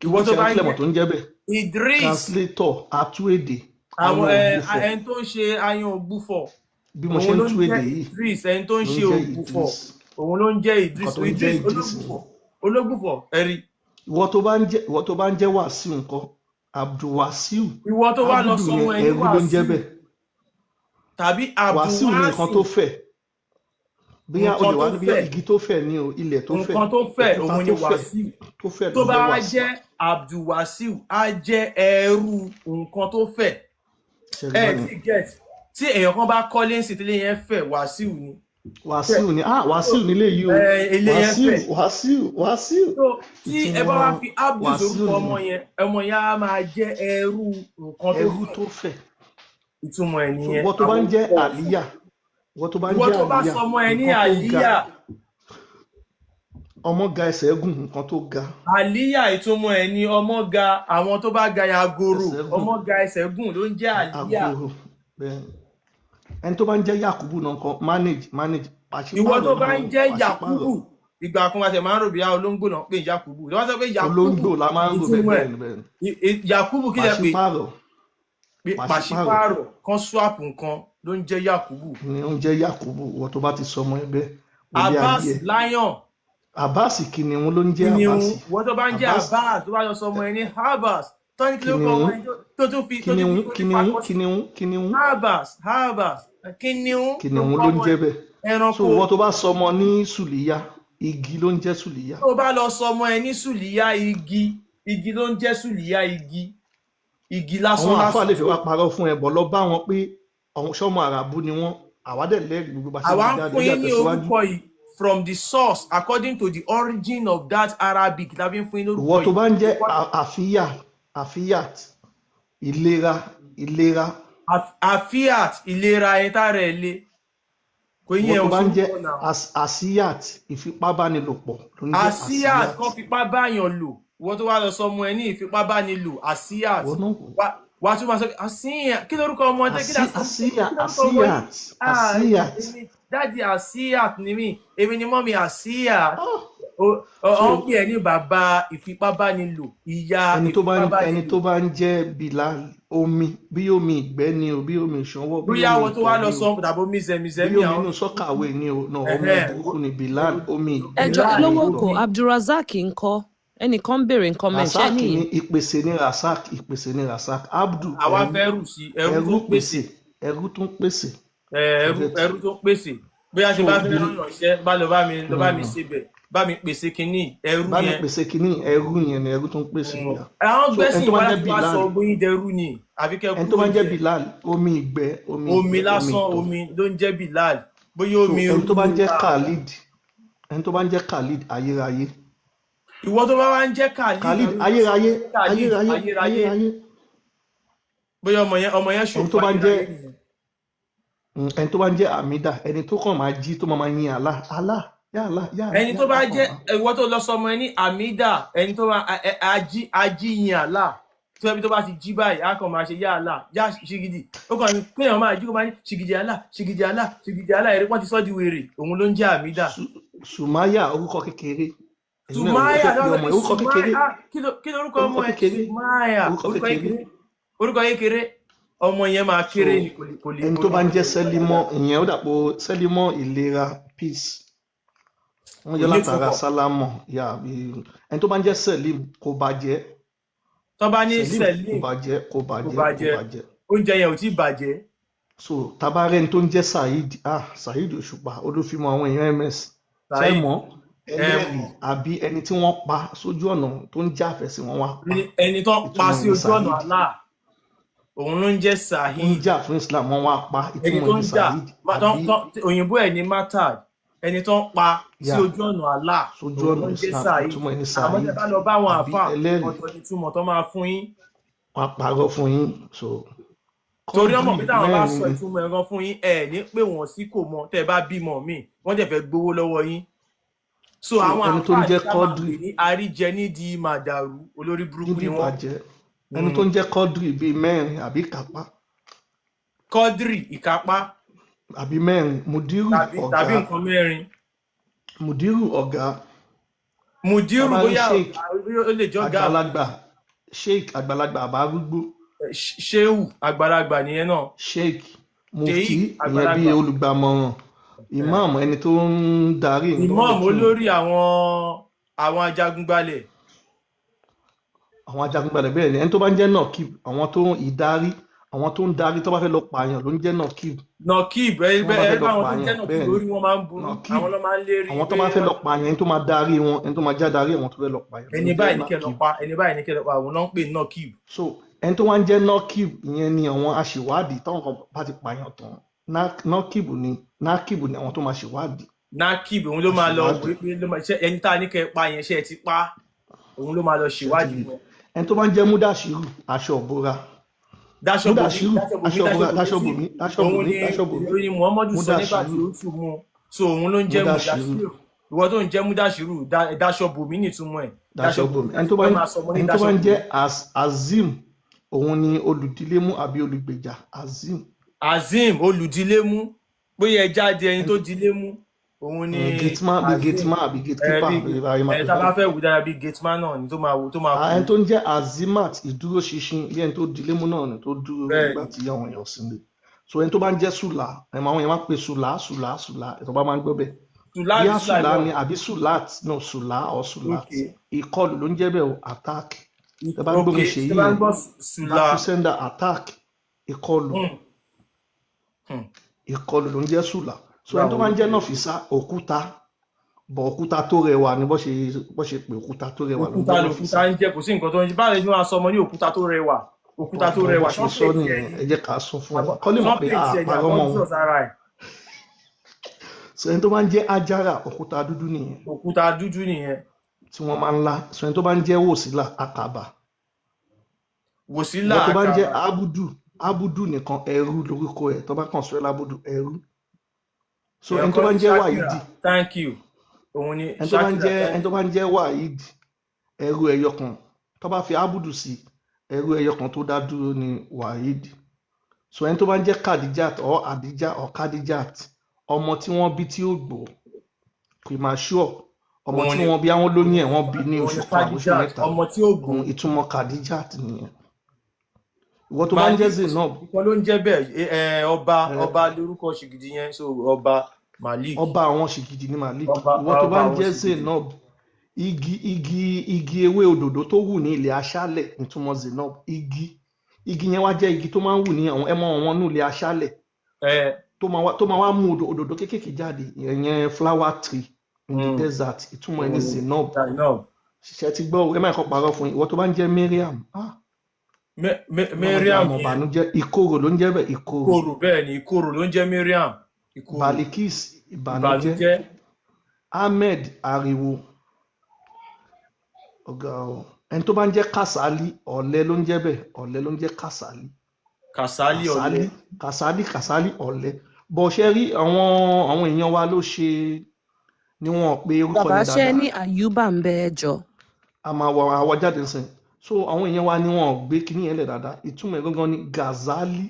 Kí Ìwọ tó ṣe bá ń kílẹ̀mọ̀ jẹ́ tó ń jẹ́ bẹ́ẹ̀? Idris, Translator, atú èdè, àwọn àwọn ẹ ògbufọ̀. ẹni tó ń ṣe ayan ògbufọ̀, Bí mo ṣe òun ń ló ń tú jẹ́ èdè yìí Idris. Ẹni tó ń ló ń ṣe jẹ́ ògbufọ̀, Idris. òun ló ń jẹ́ Idris. Nǹkan tó ń jẹ́ Idris Idris ológbùfọ̀, nìyẹn. Ológbùfọ̀ ẹ̀rí. Ìwọ tó bá ń jẹ́ Wàsíù ńkọ́? Abdulwasiu. Ìwọ tó wá lọ Abudu sọmọ yẹn ẹ ní ẹrú ló ń jẹ́ Wàsíù bẹ́ẹ̀. tàbí Wàsíù ní nǹkan tó Abdulwasiu, fẹ̀. Bóyá o nǹkan lè wá tó ní bóyá fẹ̀, igi tó fẹ̀ ni o, ilẹ̀ tó fẹ̀, nǹkan tó fẹ̀, òkúta òun ni tó fẹ̀, Wàsíù. tó fẹ̀ Tó ló ń bá jẹ́ wá Wàsíù. jẹ́ Abdulwasiu, á jẹ́ ẹrú nǹkan tó fẹ̀. Ṣẹ̀rí Ẹ báyẹn. tí get, tí èèyàn kan bá kọ́lé ń sì tílé yẹn fẹ̀, Wàsíù ni. Wàsíù ni, ah, Wàsíù nílé yìí o. Ẹ ilé yẹn Wàsíù, fẹ̀. Wàsíù, Wàsíù. So tí ẹ bá wá Ìtumọ̀ fi Abdul Wàsíù sórúkọ ọmọ nìyẹn. yẹn, ọmọ yẹn á máa jẹ́ ẹrú nǹkan tó Ẹrú fẹ̀. tó fẹ̀. Ìtumọ̀ ẹ̀ So nìyẹn, ìwọ tó bá àwọn ń jẹ́ orúkọ ọ̀fọ̀. Àlíyà, ìwọ tó bá ń Ìwọ jẹ́ tó bá Àlíyà, sọmọ ẹ ní nǹkan tó ga, Àlíyà, ọmọ ga ẹsẹ̀ gùn, nǹkan tó ga, Àlíyà ìtumọ̀ ẹ̀ ní ọmọ ga, àwọn tó bá ga yagoro, ẹsẹ̀ gùn, ọmọ ga ẹsẹ̀ gùn ló ń jẹ́ Àlíyà. Agoro. Bẹ́ẹ̀ ni. Ẹni tó bá ń jẹ́ Yakubu náà ńkọ́? Manage, manage, Ìwọ pàṣípààrọ̀ tó bá ni ń o, jẹ́ pàṣípààrọ̀. Yakubu, ìgbà kan àti ẹ̀ máa ń rò bí i olóńgbò náà pé Yakubu. Ìwọ sọ pé Yakubu, Olóńgbò la máa ń rò bẹ́ẹ̀. ìtumọ̀ ẹ̀ Bẹ́ẹ̀ ni, bẹ́ẹ̀ ni. Yakubu kí lẹ pé? Pàṣípààrọ̀, Pé pàṣípààrọ̀ pàṣípààrọ̀ kan, swap nǹkan ló ń jẹ́ Yakubu. Ni ó ń jẹ́ Yakubu. Ìwọ tó bá ti sọmọ ẹgbẹ́ wọlé Abbas ayé ẹ̀. lion. Abbas kìnìún ló ń jẹ́. Kìnìún. Abbas. Ìwọ tó bá ń jẹ́ Abbas Abbas, tó bá lọ sọmọ ẹ ní Abbas, tó ní kí ló kọ ọmọ kìnìún, ẹ tó tún fi tó tún fi kìnìún, tó tún kìnìún, fakọ sí. Kìnìún, kìnìún. Abbas, Abbas kìnìún ló Kìnìún kọ ló ń ọmọ jẹ́ ẹ. bẹ́ẹ̀. So Ẹranko. ìwọ tó bá sọmọ ní Sùlíyà, igi ló ń jẹ́ Sùlíyà. Tó bá lọ sọmọ ẹ ní Sùlíyà, igi, igi ló ń jẹ́ Sùlíyà, igi, igi lásán Àwọn àáfàá lásán. lè fẹ́ wá parọ́ fún ẹ bọ̀, lọ bá wọn pé àwọn sọmọ àràbù ni wọ́n. Àwa dẹ̀ lẹ́rìí gbogbo bá ṣe Àwa gbé ń jáde fún nígbà yín ní tẹ̀síwájú. orúkọ yìí from the source, according to the origin of that Arabic la fi ń fún yín Ìwọ lórúkọ tó yìí. bá ń jẹ́ àfíyà, àfíyàt, ìlera, ìlera. Àfíàt, ìlera, ẹni tá rẹ̀ le kò Ìwọ yẹn tó ò bá ń jẹ́ sórúkọ náà. Àsíyàt, ìfipábánilòpọ̀ ló ń jẹ́ Àsíyàt, àsíyàt. kan fipá báyàn lò. Ìwọ tó wá lọ sọmọ ẹ ní ìfipábánilò, àsíyàt, Ìwọ náà wò. Wá tún máa sọ pé àsíyàt, kí lórúkọ ọmọdé, kí Àsí lásán, àsíyà, kí lórúkọ ọmọ yìí? Àsíyàt, Ah, àsíyàt. Èmi daddy àsíyàt ni mí, èmi ni mummy àsíyàt. Ah, Ọ so ń pè ẹ́ ní bàbá ìfipábánilò, ìyá ẹni tó bá ń ẹni ìfipábánilò. tó bá ń jẹ́ Bilal, omi, bí omi ìgbẹ́ ni o, bí omi ìṣanwọ́, bí Bóyá omi wọn tó ìtọ̀ wá lọ ni o, sọ tàbí omi bí zẹmizẹmi omi àwọn inú sọ́kàwé ni o, náà omi ẹhẹn burúkú ni Bilal, omi Ẹ ìgbẹ́, jọ Bilal omi lówó ìtọ̀. kò omi. Abdulrasaq ńkọ́? Ẹnìkan ń béèrè nǹkan mẹ́rin ṣẹ́ Rasaq nìyí. ni ìpèsè ní Rasaq, ìpèsè ní Rasaq. Abdu Àwa ẹrú, fẹ́ rù sí ẹrú tó ẹrú ń pèsè. pèsè, ẹrú tó ń pèsè. Ẹrú, Ṣẹgẹtì. ẹrú tó ń pèsè. Bóyá ṣe So bá fẹ́ Bil rán ìránṣẹ́, bá lọ bá mi, lọ bá mi ṣebẹ̀, bá mi pèsè kínní, ẹrú bá mi yẹn. pèsè kínní, ẹrú yẹn ni ẹrú tó ń pèsè. Yà. Àwọn So ẹni gbẹ́sìn tó bá wá ń jẹ́ láti wá Bilal, sọ ogun yín dẹrú ni, àfi kẹ́ ẹni tó kúrò bá ń jẹ́ díẹ̀. Bilal, omi ìgbẹ́, omi Omi ìgbẹ́, omi lásán, ìtọ̀. omi ló ń jẹ́ Bilal, bóyá So omi ẹni tó bá ń rú. jẹ́ Khalid, ẹni tó bá ń jẹ́ Khalid, ayérayé. Ìwọ tó bá wá ń jẹ́ Khalid, Khalid àwọn ayérayé, Khalid ayérayé, ayérayé, ayérayé. Bóyá ọmọ yẹn Ẹni ṣòfò tó bá ń jẹ́ ayérayé nìyẹn. Ẹni tó bá ń jẹ́ Amida, ẹni tó kàn máa jí tó máa máa yin Allah, Allah, ya Allah, ya Allah, Ẹni ya tó bá Allah kàn jẹ́ máa. ìwọ tó lọ sọmọ ẹ ní Amida, ẹni tó máa ají ají yin Allah, tó ẹbí tó bá ti jí báyìí á kàn máa ṣe yá Allah yá ṣìgìdì, ó kàn ní kéèyàn máa jí kó máa ní ṣìgìdì Allah, ṣìgìdì Allah, ṣìgìdì Allah, ẹ̀rí wọ́n ti sọ́ di wèrè, òun ló ń jẹ́ Amida. Sumaya, orúkọ kékeré. Ẹ̀yin náà wò, ó Sùmáyà fẹ́ pe lọ́wọ́ ọmọ ní ẹ̀ orúkọ kékeré, Sùmáyà, kí lorúkọ ọmọ orúkọ ẹ? kékeré, Sùmáyà, orúkọ orúkọ kékeré. kékeré, orúkọ kékeré, ọmọ yẹn máa So kéré ni, kò lè kò lè ẹni kò tó lè bá ń kò jẹ́ lè Sẹ́límọ́, ìyẹn ó dàpọ̀ Sẹ́límọ́ ìlera peace. Wọ́n kò yọ ní látara túbọ̀. Sálámọ̀ yà bí ẹni tó bá ń jẹ́ Sẹ́lím kò bàjẹ́. Tó bá ní Sẹ́lím kò Sẹ̀lím bàjẹ́, kò kò bàjẹ́, kò bàjẹ́, bàjẹ́. oúnjẹ yẹn ò tí ì bàjẹ́. So tabarẹ́ ẹni tó ń jẹ́ Saheed, ah Saheed Òṣùpá, olúfimọ́ àwọn èèyàn MS. Ṣé Saheed mọ̀ ẹ ẹlẹ́rìí mọ̀ àbí ẹni tí wọ́n pa sójú ọ̀nà tó ń jáfẹ́ sí wọn wá pa. Ẹni tó pa Ìtumọ̀ sí ẹ̀ ní ojú ọ̀nà Saheed. Allah, òun ló ń jẹ́ Tó ń Saheed. jà fún Islam wọ́n wá pa. Ẹni Ìtumọ̀ tó ẹ̀ ní ń jà Saheed àbí òyìnbó ẹ̀ ní martyred, ẹni tó ń pa sí yà ojú ọ̀nà Allah, sójú òun ọ̀nà ló ń jẹ́ Islam. Saheed. Ìtumọ̀ ẹ̀ ní Àmọ́ tẹ́ Saheed bá lọ bá àwọn àbí àáfàá, ẹlẹ́rìí. ọ̀tọ̀ ni túmọ̀ tó máa fún yín. Wọ́n á parọ́ fún yín. So Torí ọmọ Kọ́dírì pé táwọn bá mẹ́rin sọ ni. ìtumọ̀ ẹ̀rọ fún yín, ẹ̀ ní pé wọ́n sí kò mọ tẹ́ ẹ bá bímọ míì, wọ́n dẹ̀ fẹ́ gbowó lọ́wọ́ yín. So So àwọn ẹni tó ń àáfàá ní jẹ́ ká máa pè Kọ́dírì ní àríjẹ nídìí màdàrú, olórí burúkú nídìí ni wọ́n. ìbàjẹ́. Ẹni tó ń jẹ́ Kọ́dírì bíi mẹ́rin àbí kápá Kọ́dírì ìkápá àbí mẹ́rin. Mùdírù tàbí ọ̀gá, tàbí nǹkan mẹ́rin. Mùdírù ọ̀gá. Mùdírù Tábà rí bóyá Sheikh ọ̀gá, ó lè jọ́gá àgbàlagbà, Sheikh àgbàlagbà àbárúgbó. Ṣéhù àgbàlagbà nìyẹn náà. Sheikh mufti, Sheikh ìyẹn bíi àgbàlagbà. olùgbàmọ̀ràn. Imam, ẹni tó ń darí ìrun tó ń lè Imam kírun. olórí àwọn ajagunbalẹ̀. Àwọn ajagunbalẹ̀, bẹ́ẹ̀ ni. Ẹni tó bá ń jẹ́ Nakib, àwọn tó ń ìdarí, àwọn tó ń darí tó bá fẹ́ lọ pààyàn ló ń jẹ́ Nakib. Nakib Tí wọ́n bá ẹ fẹ́ lọ bá àwọn tó pààyàn, jẹ́ Nakib bẹ́ẹ̀ ni. lórí wọn máa ń burú, Nakib, àwọn ló máa ń lérí àwọn tó pé bá fẹ́ lọ pààyàn, ẹni tó máa darí wọn, ẹni tó máa já darí àwọn tó fẹ́ lọ pààyàn ló ẹni ń jẹ́ báyìí ní kẹ́ lọ Nakib. pa, ẹni báyìí ní kẹ́ lọ pa, àwọn náà ń pè ní Nakib. So ẹni tó wá ń jẹ́ Nakib, ìyẹn ni àwọn aṣèwádìí táwọn kan bá ti pààyàn tán. Nakib ni àwọn tó máa ṣèwádìí. Nakib òun ló máa lọ Aṣèwádìí. wí pé ló máa ṣe ẹni tá a ní kẹ́ pa yẹn, ṣe ẹ ti pa, òun ló máa lọ Ṣe ti ṣèwádìí rí? wọn. Ẹni tó bá ń jẹ́ Múdàṣírù, aṣọ ìbora. Dáṣọ bòmí, Múdàṣírù, dáṣọ bòmí, aṣọ dáṣọ ìbora, bòmí dáṣọ tí bòmí, dáṣọ òun bòmí, ni dáṣọ bòmí. òun ni Muhammadu sọ nígbà tí Múdàṣírù, ó tù mú un. So òun ló ń jẹ́ Múdàṣírù, Mudashiru. Ìwọ tó ń jẹ́ Mudashiru, dáṣọ bòmí nìtumọ̀ ẹ̀. Dáṣọ dáṣọ bòmí, bòmí. Ẹni tó bá wọ́n ń máa sọ ọmọ ní ẹni tó dáṣọ bá ń bòmí. jẹ́ Azim, òun ni olùdílémú àbí olùgbèjà. Azim. Azim olùdílémú, bóyá ẹ jáde ẹni tó dílémú, òun ni Gateman, bíi Azim. gateman àbí Ẹ gatekeeper bí àbí báyìí máa ẹ pè tá a bá bẹ́ẹ̀. fẹ́ wù dára bíi gateman náà ni tó máa wò tó máa Ah, ẹni kú. tó ń jẹ́ Azimat, ìdúróṣinṣin, bí ẹni tó dilémú náà ni tó dúró Bẹ́ẹ̀ nígbà tí àwọn èèyàn sí nílé. So ẹni tó bá ń jẹ́ Sùlá, ẹ̀ máa àwọn èèyàn máa ń pè Sùlá, Sùlá, Sùlá, ẹ̀ tó bá máa ń gbọ́ bẹ́ẹ̀. Sùlá Bíyá àbí Sùlá Sùlá náà. ni àbí Sùlát, no Sùlá or Sùlát. Ok. Ìkọlù ló ń jẹ́ bẹ́ẹ̀ o, attack. Tẹ bá Ok, gbógun ṣe tí yí bá ń yẹn, gbọ́ Sùlá. back to sender, attack, ìkọlù, ìkọlù ló ń jẹ́ Sùlá. So ẹni tó bá ń jẹ́ Nọ̀físà, òkúta, bọ̀ òkúta tó rẹwà ni bọ́ ṣe pé òkúta tó rẹwà ló ń Òkúta jẹ́ lòkúta Nọ̀físà. ń jẹ́, kò sí nǹkan tó ń jẹ́. Báwo ni wọ́n á sọ ọmọ ní òkúta tó rẹwà? Òkúta tó Bọ̀ rẹwà, bó ṣe ṣán sọ pè tiẹ̀ nìyẹn, ni ẹ jẹ́ ká sọ fún àbọ̀ wọn. Kọ́ lè mọ̀ ṣán pé pè a tiẹ̀ ni parọ́ àbọ̀ mọ́ ń wọn. sọ̀ sára ẹ̀. So ẹni tó bá ń jẹ́ Ájára, òkúta dúdú nìyẹn Òkúta dúdú nìyẹn. tí wọ́n máa ń lá. So ẹni tó bá ń jẹ́ Wòsílà, àkàbà. Wòsílà Ìwọ tó bá ń jẹ́ àkàbà. Abudu, Abudu nìkan ẹrú lórúkọ ẹ̀, tó bá kàn sọ ẹ́ lábúdù, ẹrú. So Èèyàn ẹni tó kan bá ní ń jẹ́ Shakira, Wàhídì, thank you. Òun ni ẹni tó bá ń Shakira, jẹ́ thank ẹni tó you. bá ń jẹ́ Wàhídì, ẹrú ẹyọ kan. Tó bá fi Abudu sí, ẹrú ẹyọ kan tó dá dúró ni Wàhídì. So ẹni tó bá ń jẹ́ Kadijat or Adija or Kadijat, ọmọ tí wọ́n bí tí ó gbó, premature, ọmọ Òun tí ni wọ́n bí àwọn lóyún ẹ̀ wọ́n bí ní òun oṣù ni kan àbóṣù Khadijat, mẹ́ta. ọmọ tí ó gbó. Òun ìtumọ̀ Kadijat nìyẹn. Ìwọ tó bá ń jẹ́ Malik Zainab, nǹkan ló ń jẹ́ bẹ́ẹ̀, ẹ, ọba ẹ, ọba lórúkọ ṣìgìdì yẹn, so ọba Malik, ọba àwọn ṣìgìdì ní Malik. ọba Ìwọ tó ọba bá ń àwọn jẹ́ ṣìgìdì. Zainab, igi ewé òdòdó tó wù ní ilẹ̀ aṣálẹ̀ ìtumọ̀ Zainab. Igi yẹn wá jẹ́ igi tó máa ń wù ní àwọn ẹmọ wọn ní ilẹ̀ aṣálẹ̀ Ẹ tó máa wá mú òdòdó kéékèèké jáde, ìyẹn flower tree in the desert, ìtumọ̀ ẹ̀ ní òun ni Zainab. Zainab. Ṣiṣẹ́ ti gbọ́ o, ẹ má kọ́ parọ́ fún yín. Ìwọ tó bá ń jẹ́ Mariam, ah, ọlọ́mọdé Mariam àmọ̀ yẹn ìbànújẹ́, ìkorò ló ń jẹ́ bẹ́ẹ̀, ìkorò. Ìkorò, bẹ́ẹ̀ ni, ìkorò ló ń jẹ́ Mariam, ìkorò. Balikis, ìbànújẹ́. Ìbànújẹ́. Ahmed, ariwo. Ọ̀gá o, ẹni tó bá ń jẹ́ Kàsálí, ọ̀lẹ ló ń jẹ́ bẹ́ẹ̀, ọ̀lẹ ló ń jẹ́ Kàsálí. Kàsálí, ọ̀lẹ. Kàsálí, Kàsálí, Kàsálí, ọ̀lẹ. Bọ̀ ṣe rí àwọn èèyàn wa ló ṣe ni wọn ò pe orúkọ Bàbá yẹn ṣe dáadáa. ní Àyùbá ń bẹ ẹjọ. A máa wọ àwọ jáde sìn. So àwọn èèyàn wa ni wọn ò gbé kíní yẹn lẹ̀ dáadáa. Ìtumọ̀ ẹ̀ gangan ni Gazali.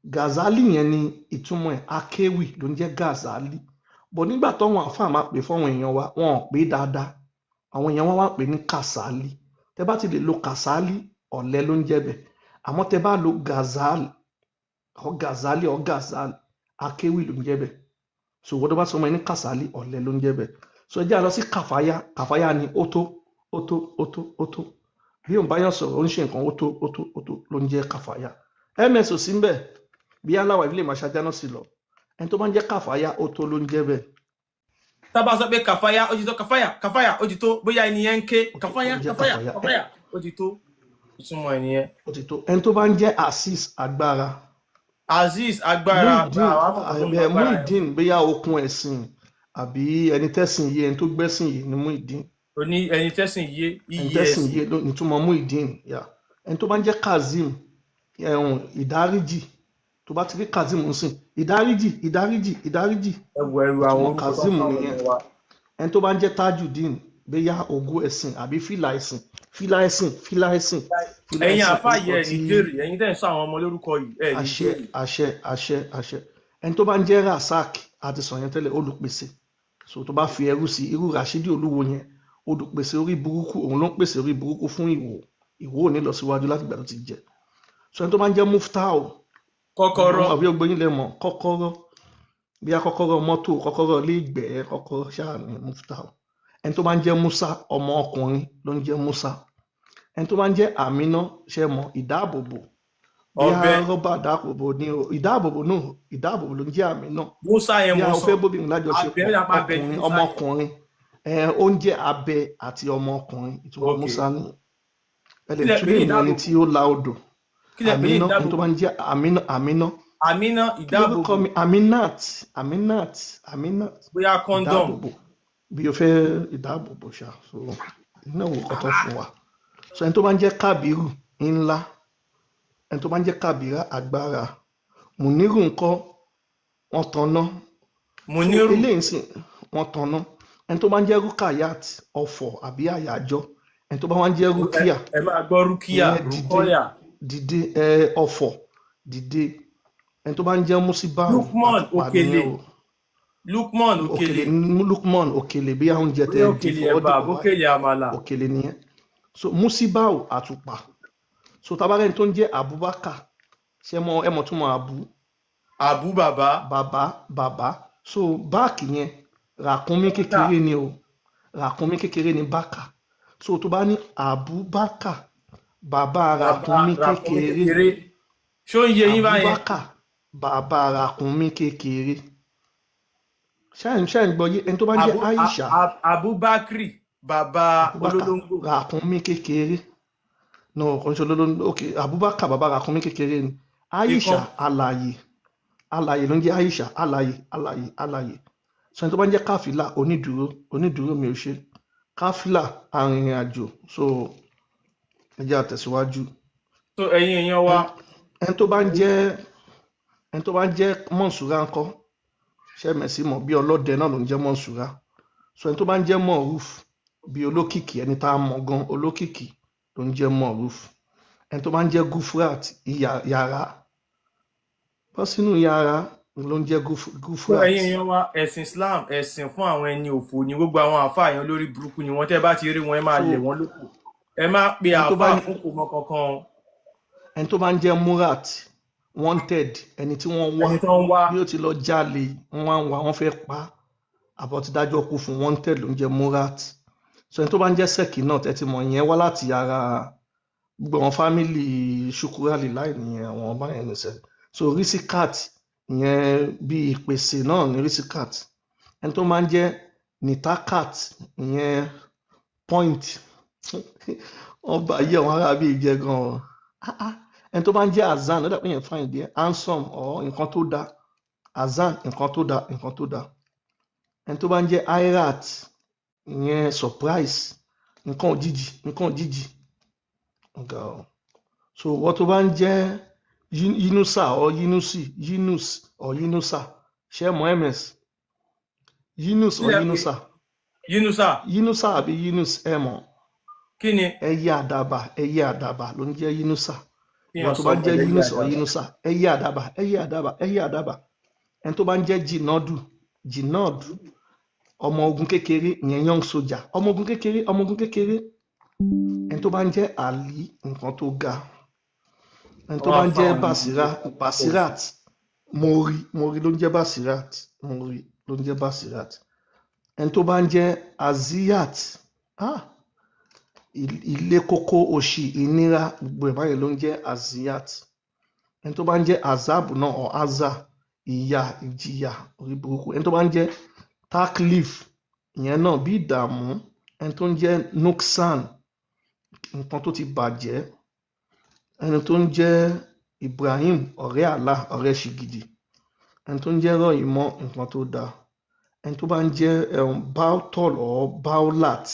Gazali yẹn ni ìtumọ̀ ẹ̀, akéwì ló ń jẹ́ Gazali. Bọ̀ nígbà táwọn àfáà máa pè fáwọn èèyàn wa, wọn ò pè dáadáa. Àwọn èèyàn wọn wá ń pè ní Kàsálí. Tẹ bá ti lè lo Kàsálí, ọ̀lẹ ló ń jẹ́ bẹ́ẹ̀. Àmọ́ tẹ bá lo Gazal or Gazali or Gazal, akéwì ló ń jẹ́ bẹ́ẹ̀. So wọ́n tó bá sọ ọmọ yẹn ní Kàsálí, ọ̀lẹ ló ń jẹ́ bẹ́ẹ̀. So ẹ jẹ́ á lọ sí Kàfáyá. Kàfáyá ni ó tó, ó tó, ó tó, ó tó. Bí òun bá yàn sọ̀rọ̀, ó ń ṣe nǹkan, ó tó, ó tó, ó tó ló ń jẹ́ Kàfáyá. Ms ò sí ń bẹ̀ bí aláwa ìbílẹ̀ máa ṣáájá náà sí lọ. Ẹni tó bá ń jẹ́ Kàfáyá, ó tó ló ń jẹ́ bẹ́ẹ̀. Tá bá sọ pé kàfáyà, ó ti tó, kàfáyà, kàfáyà, ó ti tó, bóyá ẹni yẹn ń ké. Ó tó, ó Kàfáyà, ń jẹ́ kàfáyà, Kàfáyà. Kàfáyà, ó ti tó, ìtumọ̀ ẹ̀ nìyẹn. Ó ti tó. Ẹni tó bá ń jẹ́ Azeez, agbára. Azeez, agbára. Muideen. Àwọn àmọ̀ tó ń gbọ́ agbára yẹn. Muideen, bóyá okun ẹ̀sìn àbí ẹni tẹ́sìn yé, ẹni tó gbẹ́sìn yé ni Muideen. Oní ẹni tẹ́sìn yé. Ẹni Iyì tẹ́sìn ẹ̀sìn. yé nítumọ̀ Muideen yà. Ẹni tó bá ń jẹ́ Kazeem, ẹ̀hún ìdáríjì. Tó bá ti rí Kazeem ń sìn, ìdáríjì, ìdáríjì, ìdáríjì. Ẹwù ẹrù àwọn Ìtumọ̀ orúkọ tó ń Kazeem fún àwọn nìyẹn. ọmọ wa. Ẹni tó bá ń jẹ́ Tajudeen, bóyá ògo ẹ̀sìn àbí fìlà ẹ̀sìn, fìlà ẹ̀sìn, fìlà ẹ̀sìn, fìlà Ẹ̀yin ẹ̀sìn, àáfàá yìí, orúkọ ẹ̀ ní tí jèrè. Ẹ̀yin tẹ́ ń sọ àwọn ọmọ lórúkọ yìí, ẹ̀ ní Àṣẹ. jèrè. Àṣẹ, àṣẹ, àṣẹ. Ẹni tó bá ń jẹ́ Rasak, àti sọ yẹn tẹ́lẹ̀, olùpèsè. So tó bá fi ẹrú sí irú Rashidi Olúwo yẹn, olùpèsè orí burúkú, òun ló ń pèsè orí burúkú fún Ìwò. Ìwò ò ní lọ síwájú láti ìgbà tó ti jẹ. So ẹni tó bá ń jẹ́ Muftau, Kọ́kọ́rọ́. àbí ọgbẹ́yìn lẹ mọ̀ kọ́kọ́rọ́, bí a kọ́kọ́rọ́ mọ́tò, kọ́kọ́rọ́ ilé ìgbẹ́, kọ́kọ́rọ́ ṣáà ní Muftau. Ẹni tó bá ń jẹ́ Musa, ọmọ ọkùnrin ló ń jẹ́ Musa. Ẹni tó bá ń jẹ́ Amina, ṣe mọ̀, ìdáàbòbò, bí a Ọbẹ̀. rọ́bà ìdáàbòbò ní o, ìdáàbòbò náà, ìdáàbòbò ló ń jẹ́ Amina. Musa yẹn Bí mo a sọ fẹ́ bóbìnrin lájọṣepọ̀. Abẹ yàpá abẹ ní Ọkùnrin. Musa yẹn. Ọmọkùnrin ẹ, ó ń jẹ́ abẹ àti ọmọkùnrin, ìtumọ̀ Musa ní ẹ lè Kílẹ̀ tún pé lè mú ẹni ìdáàbòbò tí ó la odò. Kílẹ̀ pé Amina, ẹni tó ìdáàbòbò? bá ń jẹ́ Amina, Amina. Amina. Kí lórúkọ Ìdáàbòbò. mi? Aminat, Aminat, Aminat. Bóyá condom. Ìdáàbòbò, bí o fẹ́ ìdáàbòbò ṣá. So iná wò kọ́tọ́ fún wa. So ẹni tó bá ń jẹ́ Kábírù, ńlá. Ẹni tó bá ń jẹ́ Kábírà, agbára. Mùnírù ńkọ́? Wọ́n tanná. So Muniru. Eléyìí ń sìn, wọ́n tanná. Ẹni tó bá ń jẹ́ Rukayat, ọ̀fọ̀ àbí àyájọ́. Ẹni tó bá wá ń jẹ́ Rukia, Ẹ máa gbọ́ Rukia. Ìyẹn dìde. Rukoya. Dìde ẹ, ọ̀fọ̀, dìde. Ẹni tó bá ń jẹ́ Musibau, Lukman. Àtùpà Òkèlè. nìyẹn o. Lukman. Òkèlè. Òkèlè. Lukman, òkèlè, bí oúnjẹ tẹ Bóyá di òkèlè fọwọ́ ẹ̀bà. dìpọ̀ báyìí. Bókèlè àmàlà. Òkèlè nìyẹn. So Musibau, àtùpà. So tabarẹ́ni tó ń jẹ́ Abubakar, ṣé mọ, ẹ mọ̀ túmọ̀ Abu? Àbú, bàbá. Bàbá, bàbá. So báàkì yẹn, ràkúnmí kékeré ni o, ràkúnmí kékeré ni bákà. So tó bá ní Abubakar, bàbá Bàbá ràkúnmí ràkúnmí kékeré. Kékeré, ṣó ń yé yín báyẹn? Abubakar, bàbá ràkúnmí kékeré. Ṣáà ń gbọ́ yé? Ẹni tó bá ń jẹ́ Abu Aisha. Abubakri, bàbá Abubakar. Olólóńgbò. Ràkúnmí kékeré no, kò ń ṣe olólóńgbò. Ok, Abubakar, bàbá ràkúnmí kékeré ni. Aisha, Ikán. Alàyè, alàyè ló ń jẹ́ Aisha, alàyè, alàyè, alàyè. So ẹni tó bá ń jẹ́ Káfílà, onídùúró, onídùúró mi ò ṣe káfílà, arìnrìn àjò. So ẹ jẹ́ àtẹ̀síwájú. So ẹ̀yin èèyàn wa, Ẹni tó bá ń jẹ́ Mọ̀nsúrà ńkọ́? Ṣé mẹ̀sí mọ̀ bí ọlọ́dẹ náà ló ń jẹ́ Mọ̀nsúrà. So ẹni tó bá ń jẹ́ Mọ̀rúf, bí olókìkí, ẹni tá a mọ̀ gan, olókìkí ló ń jẹ́ Mọ̀rúf. Ẹni tó bá ń jẹ́ Gufrat, yàrá, bọ́ sínú yàrá ló ń jẹ́ So Gufrat. Ẹ̀yin èèyàn wa, ẹ̀sìn Islam, ẹ̀sìn fún àwọn ẹni òfò ni. Gbogbo àwọn àáfàá yẹn, lórí burúkú ni wọ́n. Tẹ́ bá ti rí wọn, ẹ máa So lẹ̀ wọ́n lóko. Ẹ má pe ẹni tó bá àáfàá fún kò mọ kankan o. Ẹni tó bá ń jẹ́ Murat, wanted, ẹni tí wọ́n wá. Ẹni tó ń wá. Bí ó ti lọ jalè, wọ́n wá ń wá, wọ́n fẹ́ pa á, àbọ̀ ti dájọ́ kú fún. Wanted ló ń jẹ́ Murat. So ẹni tó bá ń jẹ́ Sekinat, ẹ ti mọ̀, ìyẹn wá láti ara gbogbo àwọn family Ṣukurali láì nìyẹn, àwọn ọba yẹn nìṣẹ́. So Risikat, ìyẹn bí ìpèsè náà ní Risikat. Ẹni tó máa ń jẹ́ Nitakat, ìyẹn point. Wọ́n bá yí àwọn ará bíi jẹ gan-an. Ah, ah. Ẹni tó bá ń jẹ́ Azan, ó dà pé yẹn fine díẹ̀, handsome or nǹkan tó dáa. Azan, nǹkan tó dáa, nǹkan tó dáa. Ẹni tó bá ń jẹ́ Airat, ìyẹn surprise, nǹkan òjijì, nǹkan òjijì. Ọ̀gá o. So wọ́n tó bá ń jẹ́ Yinusa or Yinusi, Yinus or Yinusa, ṣé ẹ mọ̀ ms Yinus or Kílẹ̀ pé Yinusa? Yunusa. Yinusa àbí Yinus, ẹ mọ̀? Kí ni? Ẹyẹ àdàbà, ẹyẹ àdàbà ló ń jẹ́ Yinusa. Kíyàn Ìwọ tó sọ bá ń ọmọ jẹ́ ẹlẹ́yẹ Yunus or àdàbà. Yinusa, ẹyẹ àdàbà, ẹyẹ àdàbà, ẹyẹ àdàbà. Ẹni tó bá ń jẹ́ Jinadu, Jinadu. Ọmọ ogun kékeré, ìyẹn young soldier, ọmọ ogun kékeré, ọmọ ogun kékeré. Ẹni tó bá ń jẹ́ Ali, nǹkan tó ga. Ẹni tó Wọ́n bá á ń jẹ́ fáwọn Basira, Basirat, mo rí, mo rí ló ń jẹ́ Basirat, mo rí ló ń jẹ́ Basirat. Ẹni tó bá ń jẹ́ Aziyat, ah, ilé kókó, òṣì, ìnira, gbogbo ẹ̀ báyìí ló ń jẹ́ Aziyat. Ẹni tó bá ń jẹ́ Azab náà or Aza, ìyà, ìjìyà, orí burúkú. Ẹni tó bá ń jẹ́ Taklif, ìyẹn náà bí ìdààmú. Ẹni tó ń jẹ́ Nuksan, nǹkan tó ti bàjẹ́. Ẹni tó ń jẹ́ Ibrahim, ọ̀rẹ́ Allah, ọ̀rẹ́ ṣìgìdì. Ẹni tó ń jẹ́ Rọ̀ìmọ́, nǹkan tó dáa. Ẹni tó bá ń jẹ́ Bautol or Baulat,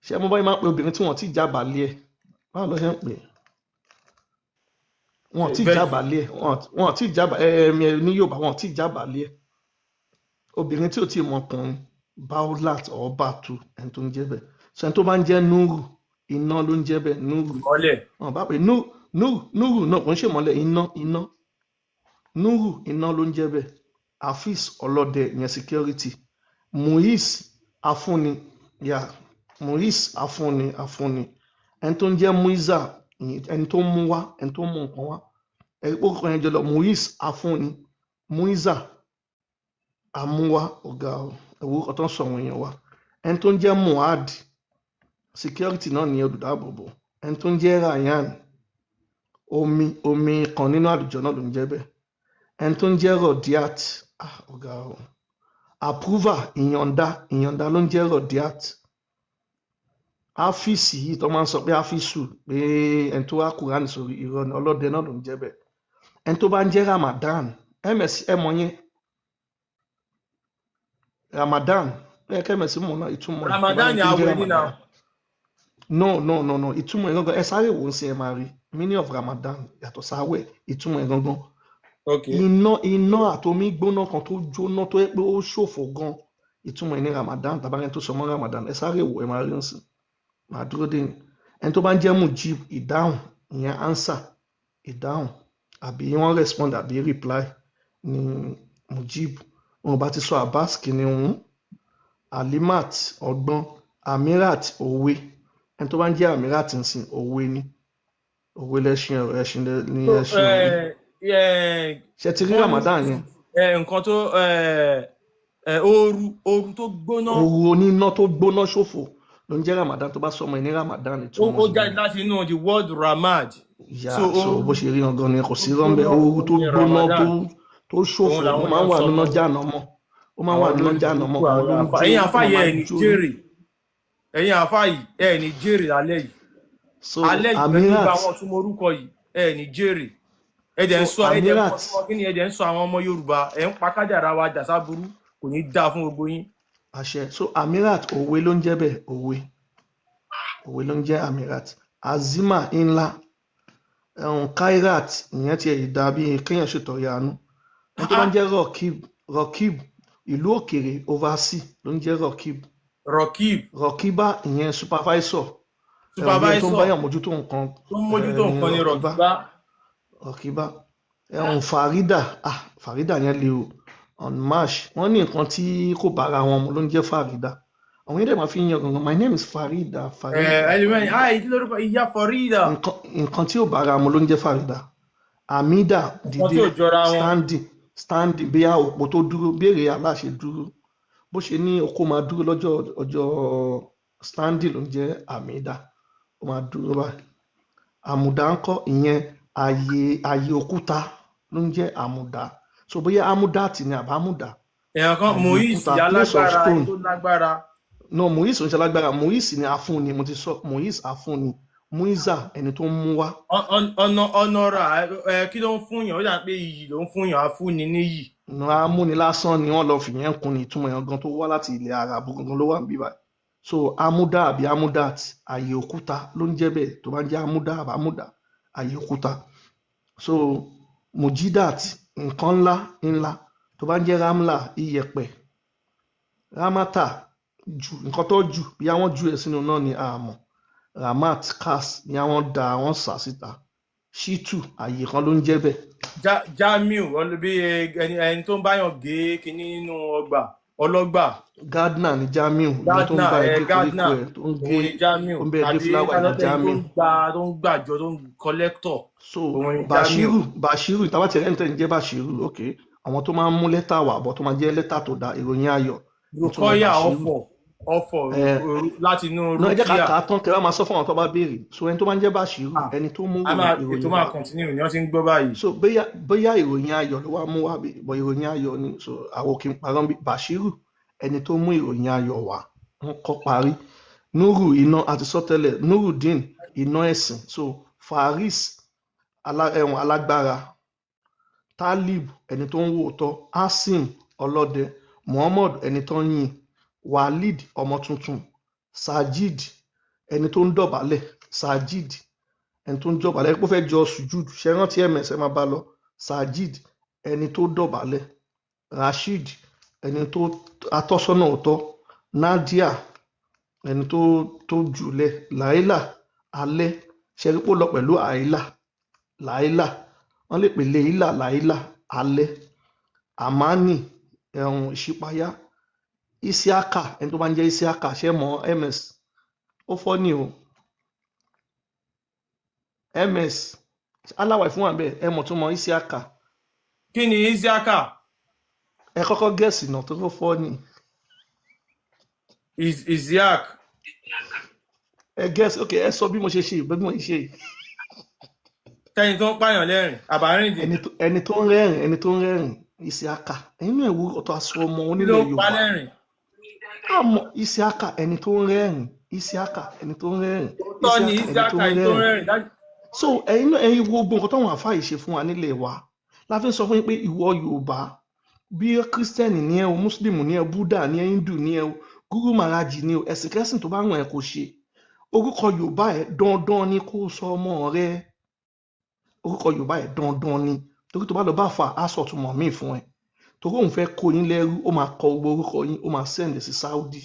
ṣé mo báyìí máa ń pe obìnrin tí wọ́n ti jábàálẹ̀ ẹ̀? Báwo ló ṣe ń pè é? Wọn ti virgin. Jábàálẹ̀ ẹ̀, wọn ti jábà ẹ ẹ ní Yorùbá, wọn ti jábàálẹ̀ ẹ̀. Obìnrin tí ò tí ì mọ ọkùnrin, Baulat or Batu, ẹni tó ń jẹ́ bẹ́ẹ̀. So ẹni tó bá ń jẹ́ Nuru, iná ló ń jẹ́ bẹ́ẹ̀, Nuru. Ìmọ́lẹ̀. Wọn bá pè Nuru, Nuru náà kò ń ṣèmọ́lẹ̀, iná, iná, Nuru, iná ló ń jẹ́ bẹ́ẹ̀. Afis, ọlọ́dẹ, ìyẹn security. Muiz, afúnni, ya, Muiz, afúnni, afúnni. Ẹni tó ń jẹ́ Muiza, ẹni tó ń mú wá, ẹni tó ń mú nǹkan wá. Ẹni ó kàn yẹn jọ lọ. Muiz, afúnni, Muiza, amúwá. Ọ̀gá ẹ̀wọ̀ ọkọ̀ tó ń sọ àwọn èèyàn wa. Ẹni tó ń jẹ́ Muad, security náà ní, olùdáàbòbò. Ẹni tó ń jẹ́ Ryan, omi, omi kan nínú àlùjọ náà ló ń jẹ́ bẹ́ẹ̀. Ẹni tó ń jẹ́ Rodiat, ah, ọ̀gá o, approval, ìyọ̀ǹda, ìyọ̀ǹda ló ń jẹ́ Rodiat. Áfíìsì yìí tó máa ń sọ pé áfíìsù, pé ẹni tó wá Kúránì sórí, irọ́ ni, ọlọ́dẹ náà ló ń jẹ́ bẹ́ẹ̀. Ẹni tó bá ń jẹ́ Ramadan, ms ẹ mọ̀ yẹn, Ramadan ẹ kẹ́ ms mọ̀ náà, ìtumọ̀ ẹ̀ tó bá Ramadan ní ni tó ń jẹ́ àwẹ̀ nínà. Ramadan. No, no, no, no, ìtumọ̀ ẹ̀ gangan, ẹ sáré wò ó sí, ẹ máa rí meaning of Ramadan yàtọ̀ sáwẹ̀, ìtumọ̀ ẹ̀ gangan. Ok. Iná, iná àtomi gbóná kan tó jóná, tó yẹ pé ó ṣòfò gan, ìtumọ̀ ẹ̀ ní Ramadan. Tàbá ẹni tó sọ mọ́ Ramadan, ẹ sáré wò, ẹ máa rí nsìn, máa dúró dé ní. Ẹni tó bá ń jẹ́ Mujib, ìdáhùn, ìyẹn answer, ìdáhùn, àbí wọ́n respond àbí reply ní Mujib. Wọn bá ti sọ Abbas, kìnìún. Alimat, ọgbọ́n. Amirat, òwe. Ẹni tó bá ń jẹ́ Amirat nsìn, òwe ni, òwe lẹ́ṣin ọ̀rọ̀, ẹṣin ní So ẹṣin òwe. Ṣe ti rí wọ́n ní Ramadan yẹn? Nǹkan tó ooru, ooru tó gbóná. Ooru oníná tó gbóná ṣòfò ló ń jẹ́ Ramadan. Tó bá sọmọ ẹ ní Ramadan, Ó ìtumọ̀ ó ẹ̀ jáde nìyẹn. láti inú the word ramad. Yà So so ooru bó ṣe rí gangan ni, kò tó sí rọ́ńbẹ́. gbóná Ooru tó ní gbóná Ramadan. Tó ṣòfò. Òun Ó làwọn máa ń èèyàn wà sọ nínú mọ́ jáàná mọ́, ó máa ń wà àwọn nínú olórí jáàná mọ́. burúkú, Òun ló àwọn ń àfa jó, ẹ̀yin ó àfa máa yìí, máa ẹ̀ ní jó. jèrè. Ẹ̀yin àfa yìí, ẹ̀ ní jèrè lálẹ́ yìí. So Alẹ́ yìí, pẹ̀lú gbogbo Amirat, àwọn ọ̀túnmọ̀ orúkọ yìí, ẹ̀ ní jèrè. Ẹ dẹ̀ ń so sọ, ẹ dẹ̀ ń Amirat, kọ́ sí wọn kí ni, ẹ dẹ̀ ń sọ àwọn ọmọ Yorùbá, ẹ̀ ń pa kádàrá wa dàsá burú, kò ní dáa fún gbogbo yín. Àṣẹ. So Amirat, òwe ló ń jẹ́ bẹ́ẹ̀, òwe, òwe ló ń jẹ́ Amirat. Azima, ńlá. Ẹ̀hún, Kairat, ìyẹn tiẹ̀ ìdá bíi kéèyàn ṣètọrẹ àánú. Ẹni tó bá ń jẹ́ Rokib, Rokib, ìlú òkèèrè, oversea ló ń jẹ́ Rokib. Rokib. Rokiba, ìyẹn supervisor, ẹ̀hún, bí ẹni tó ń supervisor báyàn mójútó nǹkan. Tó ń mójútó ní nǹkan ní Rokiba. Rọkíbá. Rokiba. Ẹ̀hún, Farida, ah, Farida yẹn le o. On march, wọ́n ní nǹkan tí kò bára wọn mu ló ń jẹ́ Farida. Àwọn yẹn dẹ̀ máa fi ń yan gangan, "My name is Farida." Farida. Ẹlòmíràn. Farida. Ah, ìdí lórúkọ ìyá Farida. Nǹkan tí ò bára mu ló ń jẹ́ Farida. Amida, Nǹkan tí dìde, ò jọra wọn. Standing, standing, bí a òpó tó dúró, béèrè aláṣẹ dúró, bó ṣe ní okó máa dúró lọ́jọ́ ọjọ́, standing ló ń jẹ́ Amida, ó máa dúró báyìí. Àmùdá ńkọ́? Ìyẹn ààyè, ààyè òkúta ló ń jẹ́ àmùdá. So bóyá amudat ni àbá àmùdá. Èèyàn kan Ààyè Muiz, òkúta, ìyá place of lágbára, ẹni stone. tó lágbára. No, Muiz ò ń ṣe alágbára. Muiz ni afúnni, mo ti sọ. Muiz, afúnni. Muiza, ẹni tó ń mú wá. Ọ̀nà ọ̀nà rà ẹ, kí ló ń fúnyàn? Ó dà pé iyì ló ń fúnyàn, afúnni níyì. Nu amúni lásán ni wọ́n lọ fìyẹn kún ní ìtumọ̀ yẹn gan tó wá láti ilẹ̀ Arabu gangan ló wà níbí báyìí. So amuda àbí amudat, ààyè òkúta ló ń jẹ́ bẹ́ẹ̀. Tó bá ń jẹ́ amuda àbí amuda, ààyè òkúta. So mujidat, nǹkan ńlá ńlá. Tó bá ń jẹ́ ramla, iyẹ̀pẹ̀. Ramata, jù nǹkan tó jù, bí àwọn jù ẹ̀ sínú náà ni àmọ́. Ramat, kas, bí àwọn da, àwọn sà síta. Shitu, ààyè kan ló ń jẹ́ bẹ́ẹ̀. Jamiu bí ẹni tó ń báyàn gé kinní nínú ọgbà ọlọ́gbà. Gardener ni Jamiu, ìyẹn tó ń Gardner bá ẹ ẹ gé koríko Gardner ẹ, tó ń gé, òun ni Jamiu, tó ń bẹ gé tàbí flower ẹ ní kásọpẹ́ ẹni tó Jamiu. ń gba, tó ń gbàjọ, tó ń collector, So òun ni Jamiu. Bashiru, Bashiru ìtàbá tiẹ̀ ẹni tẹ́ ń jẹ́ Bashiru, ok, àwọn tó máa ń mú lẹ́tà wá bọ̀, tó máa jẹ́ lẹ́tà tó da ìròyìn ayọ̀, ìtumọ̀ Rukoya. Bashiru. Ọ̀fọ̀ Ẹ láti inú náà ẹ jẹ́ ká Rukia. kà á tán, kẹ́ wá máa sọ fún àwọn tó bá béèrè. So ẹni tó máa ń jẹ́ Bashiru, Ah, ẹni tó mú a máa ìròyìn ètò máa wá. continue ni wọ́n ti ń gbọ́ báyìí. So bóyá ìròyìn ayọ̀ ló wá mú wá bí, bọ̀ ìròyìn ayọ̀ ni. So àwọn òkè ń parọ́ bí. Bashiru, ẹni tó mú ìròyìn ayọ̀ wá, wọ́n kọ́ parí. Nuru, iná, àti sọtẹ́lẹ̀. Nurudeen, iná ẹ̀sìn. So Faris, ẹ̀wọ̀n alágbára. Talib, ẹni tó ń wò tọ́. Asim, ọlọ́dẹ. Muhammad, ẹni tó ń yìn. Walid, ọmọ tuntun. Sajid, ẹni tó ń dọ̀bálẹ̀. Sajid, ẹni tó ń dọ̀bálẹ̀, ó fẹ́ jọ sujud, ṣe rántí ms, ẹ máa bá lọ. Sajid, ẹni tó dọ̀bálẹ̀. Rasheed, ẹni tó atọ́sọ́nà òótọ́. Nadia, ẹni tó jùlẹ̀. Laila, alẹ́. Ṣe rí pé ó lọ pẹ̀lú àìlà, Laila, wọ́n lè pè leila, Laila, alẹ́. Amani, ẹ̀hún ìṣípayá. Isiaka, ẹni tó bá ń jẹ́ Isiaka, ṣe mọ̀ ms? Ó fọ́ ni o. Ms aláwọ̀ fún wa bẹ́ẹ̀, ẹ mọ̀ tó mọ̀ Isiaka. Kí ni Isiaka? Ẹ kọ́kọ́ gẹ̀ẹ́sì náà tó kọ́ fọ́ ni. Isiaq. Ẹ gẹ̀ẹ́sì, ok, ẹ sọ bí mo ṣe ṣe, bí mo ṣe ṣe. Kẹ́ni tó ń pààyàn lẹ́rìn àbárìndì. Ẹni tó ń rẹ́rìn, ẹni tó ń rẹ́rìn, Isiaka. Ẹ̀yin náà, ẹ̀wù ọ̀tọ̀ aṣọ ọmọ Kí ló onílẹ̀ ń pa Yorùbá. lẹ́rìn? Àmọ́ Isiaka, ẹni tó ń rẹ́rìn, Isiaka, ẹni tó ń rẹ́rìn. Tọ́ ni. Isiaka, ẹni tó Isiaka, ń ẹni tó ń rẹ́rìn. rẹ́rìn dájú. So ẹ̀yin náà, ẹ̀yin wo gbogbo nǹkan táwọn àfáà yìí ṣe fún wa nílẹ̀ wa, la fi ń sọ fún yín pé ìwọ Yorùbá, bí Kírísítẹ́nì ní ẹ o, Mùsùlùmí ní ẹ, Búdà ní ẹ, Hindu ní ẹ o, Gúrú Màrájì ní o, ẹ̀sìn kẹ́sìn tó bá wọ̀n ẹ kò ṣe, orúkọ Yorùbá ẹ dandan ni kó sọ ọmọ rẹ. Orúkọ Yorùbá ẹ dandan ni, torí tó bá lọ bá fà á sọ túmọ̀ míì fún ẹ, torí òun fẹ́ kó yín lẹ́rú. Ó máa kọ gbogbo orúkọ yín, ó máa send sí Saudi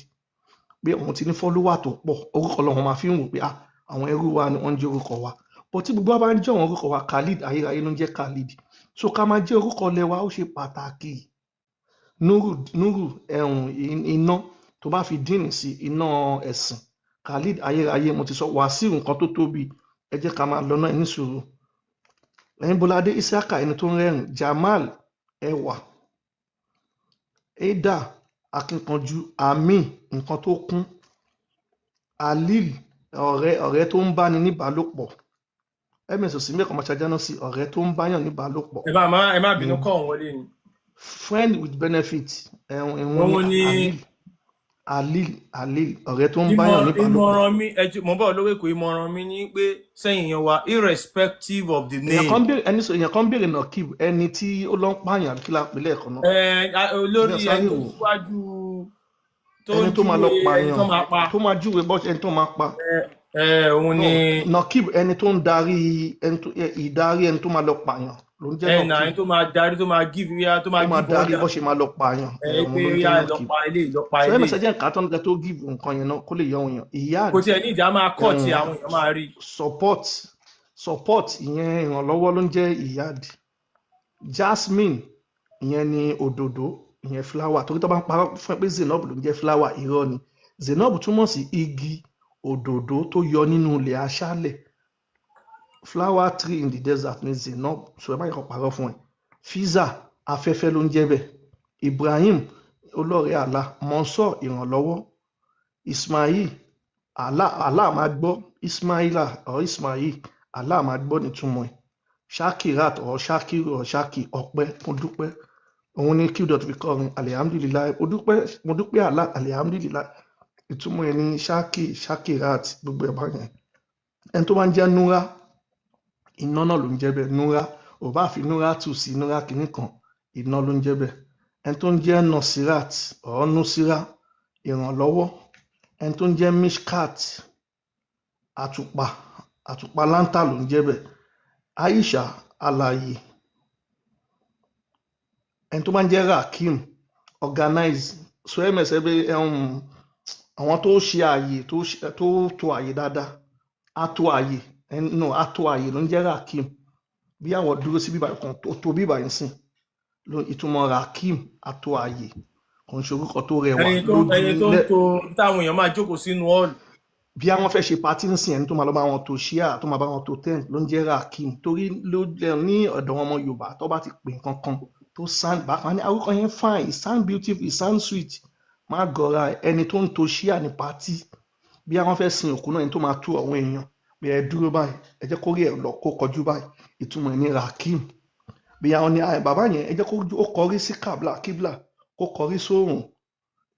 pé òun ti ní follower tó pọ̀. Orúkọ lọ́wọ́ máa fi ń wò pé ah, àwọn ẹrú wa ni wọ́n ń jẹ́ orúkọ wa. But tí gbogbo wa bá ń jẹ́ àwọn orúkọ wa, Khalid ayérayé ló ń jẹ́ Khalid. So ká máa jẹ́ orúkọ lẹ́wà, ó ṣe pàtàkì. Nuru, Nuru, ẹ̀hún iná, tó bá fi díìnì sí, iná ẹ̀sìn. Khalid ayérayé, mo ti sọ. Wàsíù, nǹkan tó tóbi. Ẹ jẹ́ ká máa lọ náà ní sùúrù. Ẹ̀yin Bọ́ládé, Isiaka, ẹni tó ń rẹ́rìn. Jamal, ẹwà. Ada, akínkanjú. Amin, nǹkan tó kún. Alil, ọ̀rẹ́ tó ń báni níbàálòpọ̀. Ms òsì mẹ́kọ̀ọ́ máa ṣàjánà sí ọ̀rẹ́ tó ń báyàn níbàálòpọ̀. Ẹ má bínú, Ni kọ́ òun wọlé ni. Friend with benefit, ẹ̀hún ìwọ̀n Òun ni. ni. Alil, Alil, Alil, ọ̀rẹ́ tó ń báyàn níbàálòpọ̀. Ìmọ̀ràn mi, ẹ jọ̀ọ́, mo ń bọ̀ lórí èkó. Ìmọ̀ràn mi ni pé sẹ́yìn yẹn wa, irrespective of the Èèyàn kan name. béèrè, ẹni sọ, èèyàn kan béèrè Nakib, ẹni tí ó lọ ń pààyàn, àbí kí la pè lẹ́ẹ̀kan náà? Ẹ olórí Ẹni sáré ẹni tó wò. síwájú tó Ẹni ń tó máa lọ júwe ẹni pààyàn, tó máa pa. Tó máa júwe bọ́ ẹni tó máa pa. Ẹ òun No, ni. Nakib, ẹni tó ń darí ẹni tó ìdarí ẹni tó máa lọ pààyàn ló ń jẹ́ Ẹ nà Nakib. Ẹni tó máa darí, tó máa give wíyá, tó máa Tó máa give darí order bó ṣe máa lọ pààyàn. Ẹ Òun pé ló ń wíyá jẹ́ ẹ lọ Nakib. pa ilé, lọ pa So ẹ ilé. mẹsẹ̀ jẹ́ nǹkan tó ń tó give nǹkan yẹn náà kó lè yọ òun yàn. Iyad. Kò tiẹ̀ ní ìjà máa kọ́ tí àwọn èèyàn máa rí. Support, support, ìyẹn ìrànlọ́wọ́ ló ń jẹ́ Iyad. Jasmine, ìyẹn ni òdòdó, ìyẹn flower, torí tó bá ń parọ́ fún ẹ pé Zainab ló ń jẹ́ flower, irọ́ ni. Zainab túmọ̀ sí igi òdòdó tó yọ nínú ilẹ̀ aṣálẹ̀. Flower tree in the desert ni Zainab. So ẹ má yẹ kó parọ́ fún ẹ. Fiza, afẹ́fẹ́ ló ń jẹ́ bẹ́ẹ̀. Ibrahim, olóòrè Allah. Monsor, ìrànlọ́wọ́. Ismail, Allah, Allah máa gbọ́. Ismaila or Ismail, Allah máa gbọ́ nítumọ̀ ẹ̀. Shakirat or Shakiru or Shaki, ọpẹ́, mo dúpẹ́. Òun ni Q dot fi kọrin alihamdulilayi, mo dúpẹ́, mo dúpẹ́ Allah, alihamdulilayi. Ìtumọ̀ ẹ̀ ní Shaki, Shakirat, gbogbo ẹ̀ báyẹn. Ẹni tó bá ń jẹ́ Nura, iná náà ló ń jẹ́ bẹ́ẹ̀. Nura, ò bá fi Nura tù sí Nura kìíní kan, iná ló ń jẹ́ bẹ́ẹ̀. Ẹni tó ń jẹ́ Nosirat or Nusira, ìrànlọ́wọ́. Ẹni tó ń jẹ́ Mishkat, àtùpà, àtùpà láńtà ló ń jẹ́ bẹ́ẹ̀. Aisha, alààyè. Ẹni tó bá ń jẹ́ Rakim, organize. So ms ẹbí àwọn tó ṣe ààyè, tó tó ààyè dáadáa, ato ààyè, no, ato ààyè ló ń jẹ́ Rakim. Bí àwọn dúró sí bíbá kan tó tó bíbá yìí sìn ló ìtumọ̀ Rakim, ato ààyè. Kò ń ṣe orúkọ tó rẹwà Ẹni tó lójú ẹni tó ń lẹ to táwọn èèyàn máa jókòó sínú hall. Bí àwọn fẹ́ ṣe party ń sìn, ẹni tó máa lọ bá wọn to ṣíà, tó máa bá wọn to tent ló ń jẹ́ Rakim. Torí ló ní ọ̀dọ̀ wọn, ọmọ Yorùbá, tó bá ti pè nǹkan kan tó sound bákan ní orúkọ yẹn fine, it sound beautiful, it sound sweet, má gọra. Ẹni tó ń to ṣíà ní party, bí àwọn fẹ́ sin òkú náà, ẹni tó máa tú àwọn èèyàn bí ẹ dúró báyìí, ẹ jẹ́ kó rí ẹ lọ kó kọjú báyìí, ìtumọ̀ ẹ̀ ní Rakim. Bí àwọn ní bàbá yẹn, ẹ jẹ́ kó ó kọrí sí kàbla kíblà, kó kọrí sóòrùn,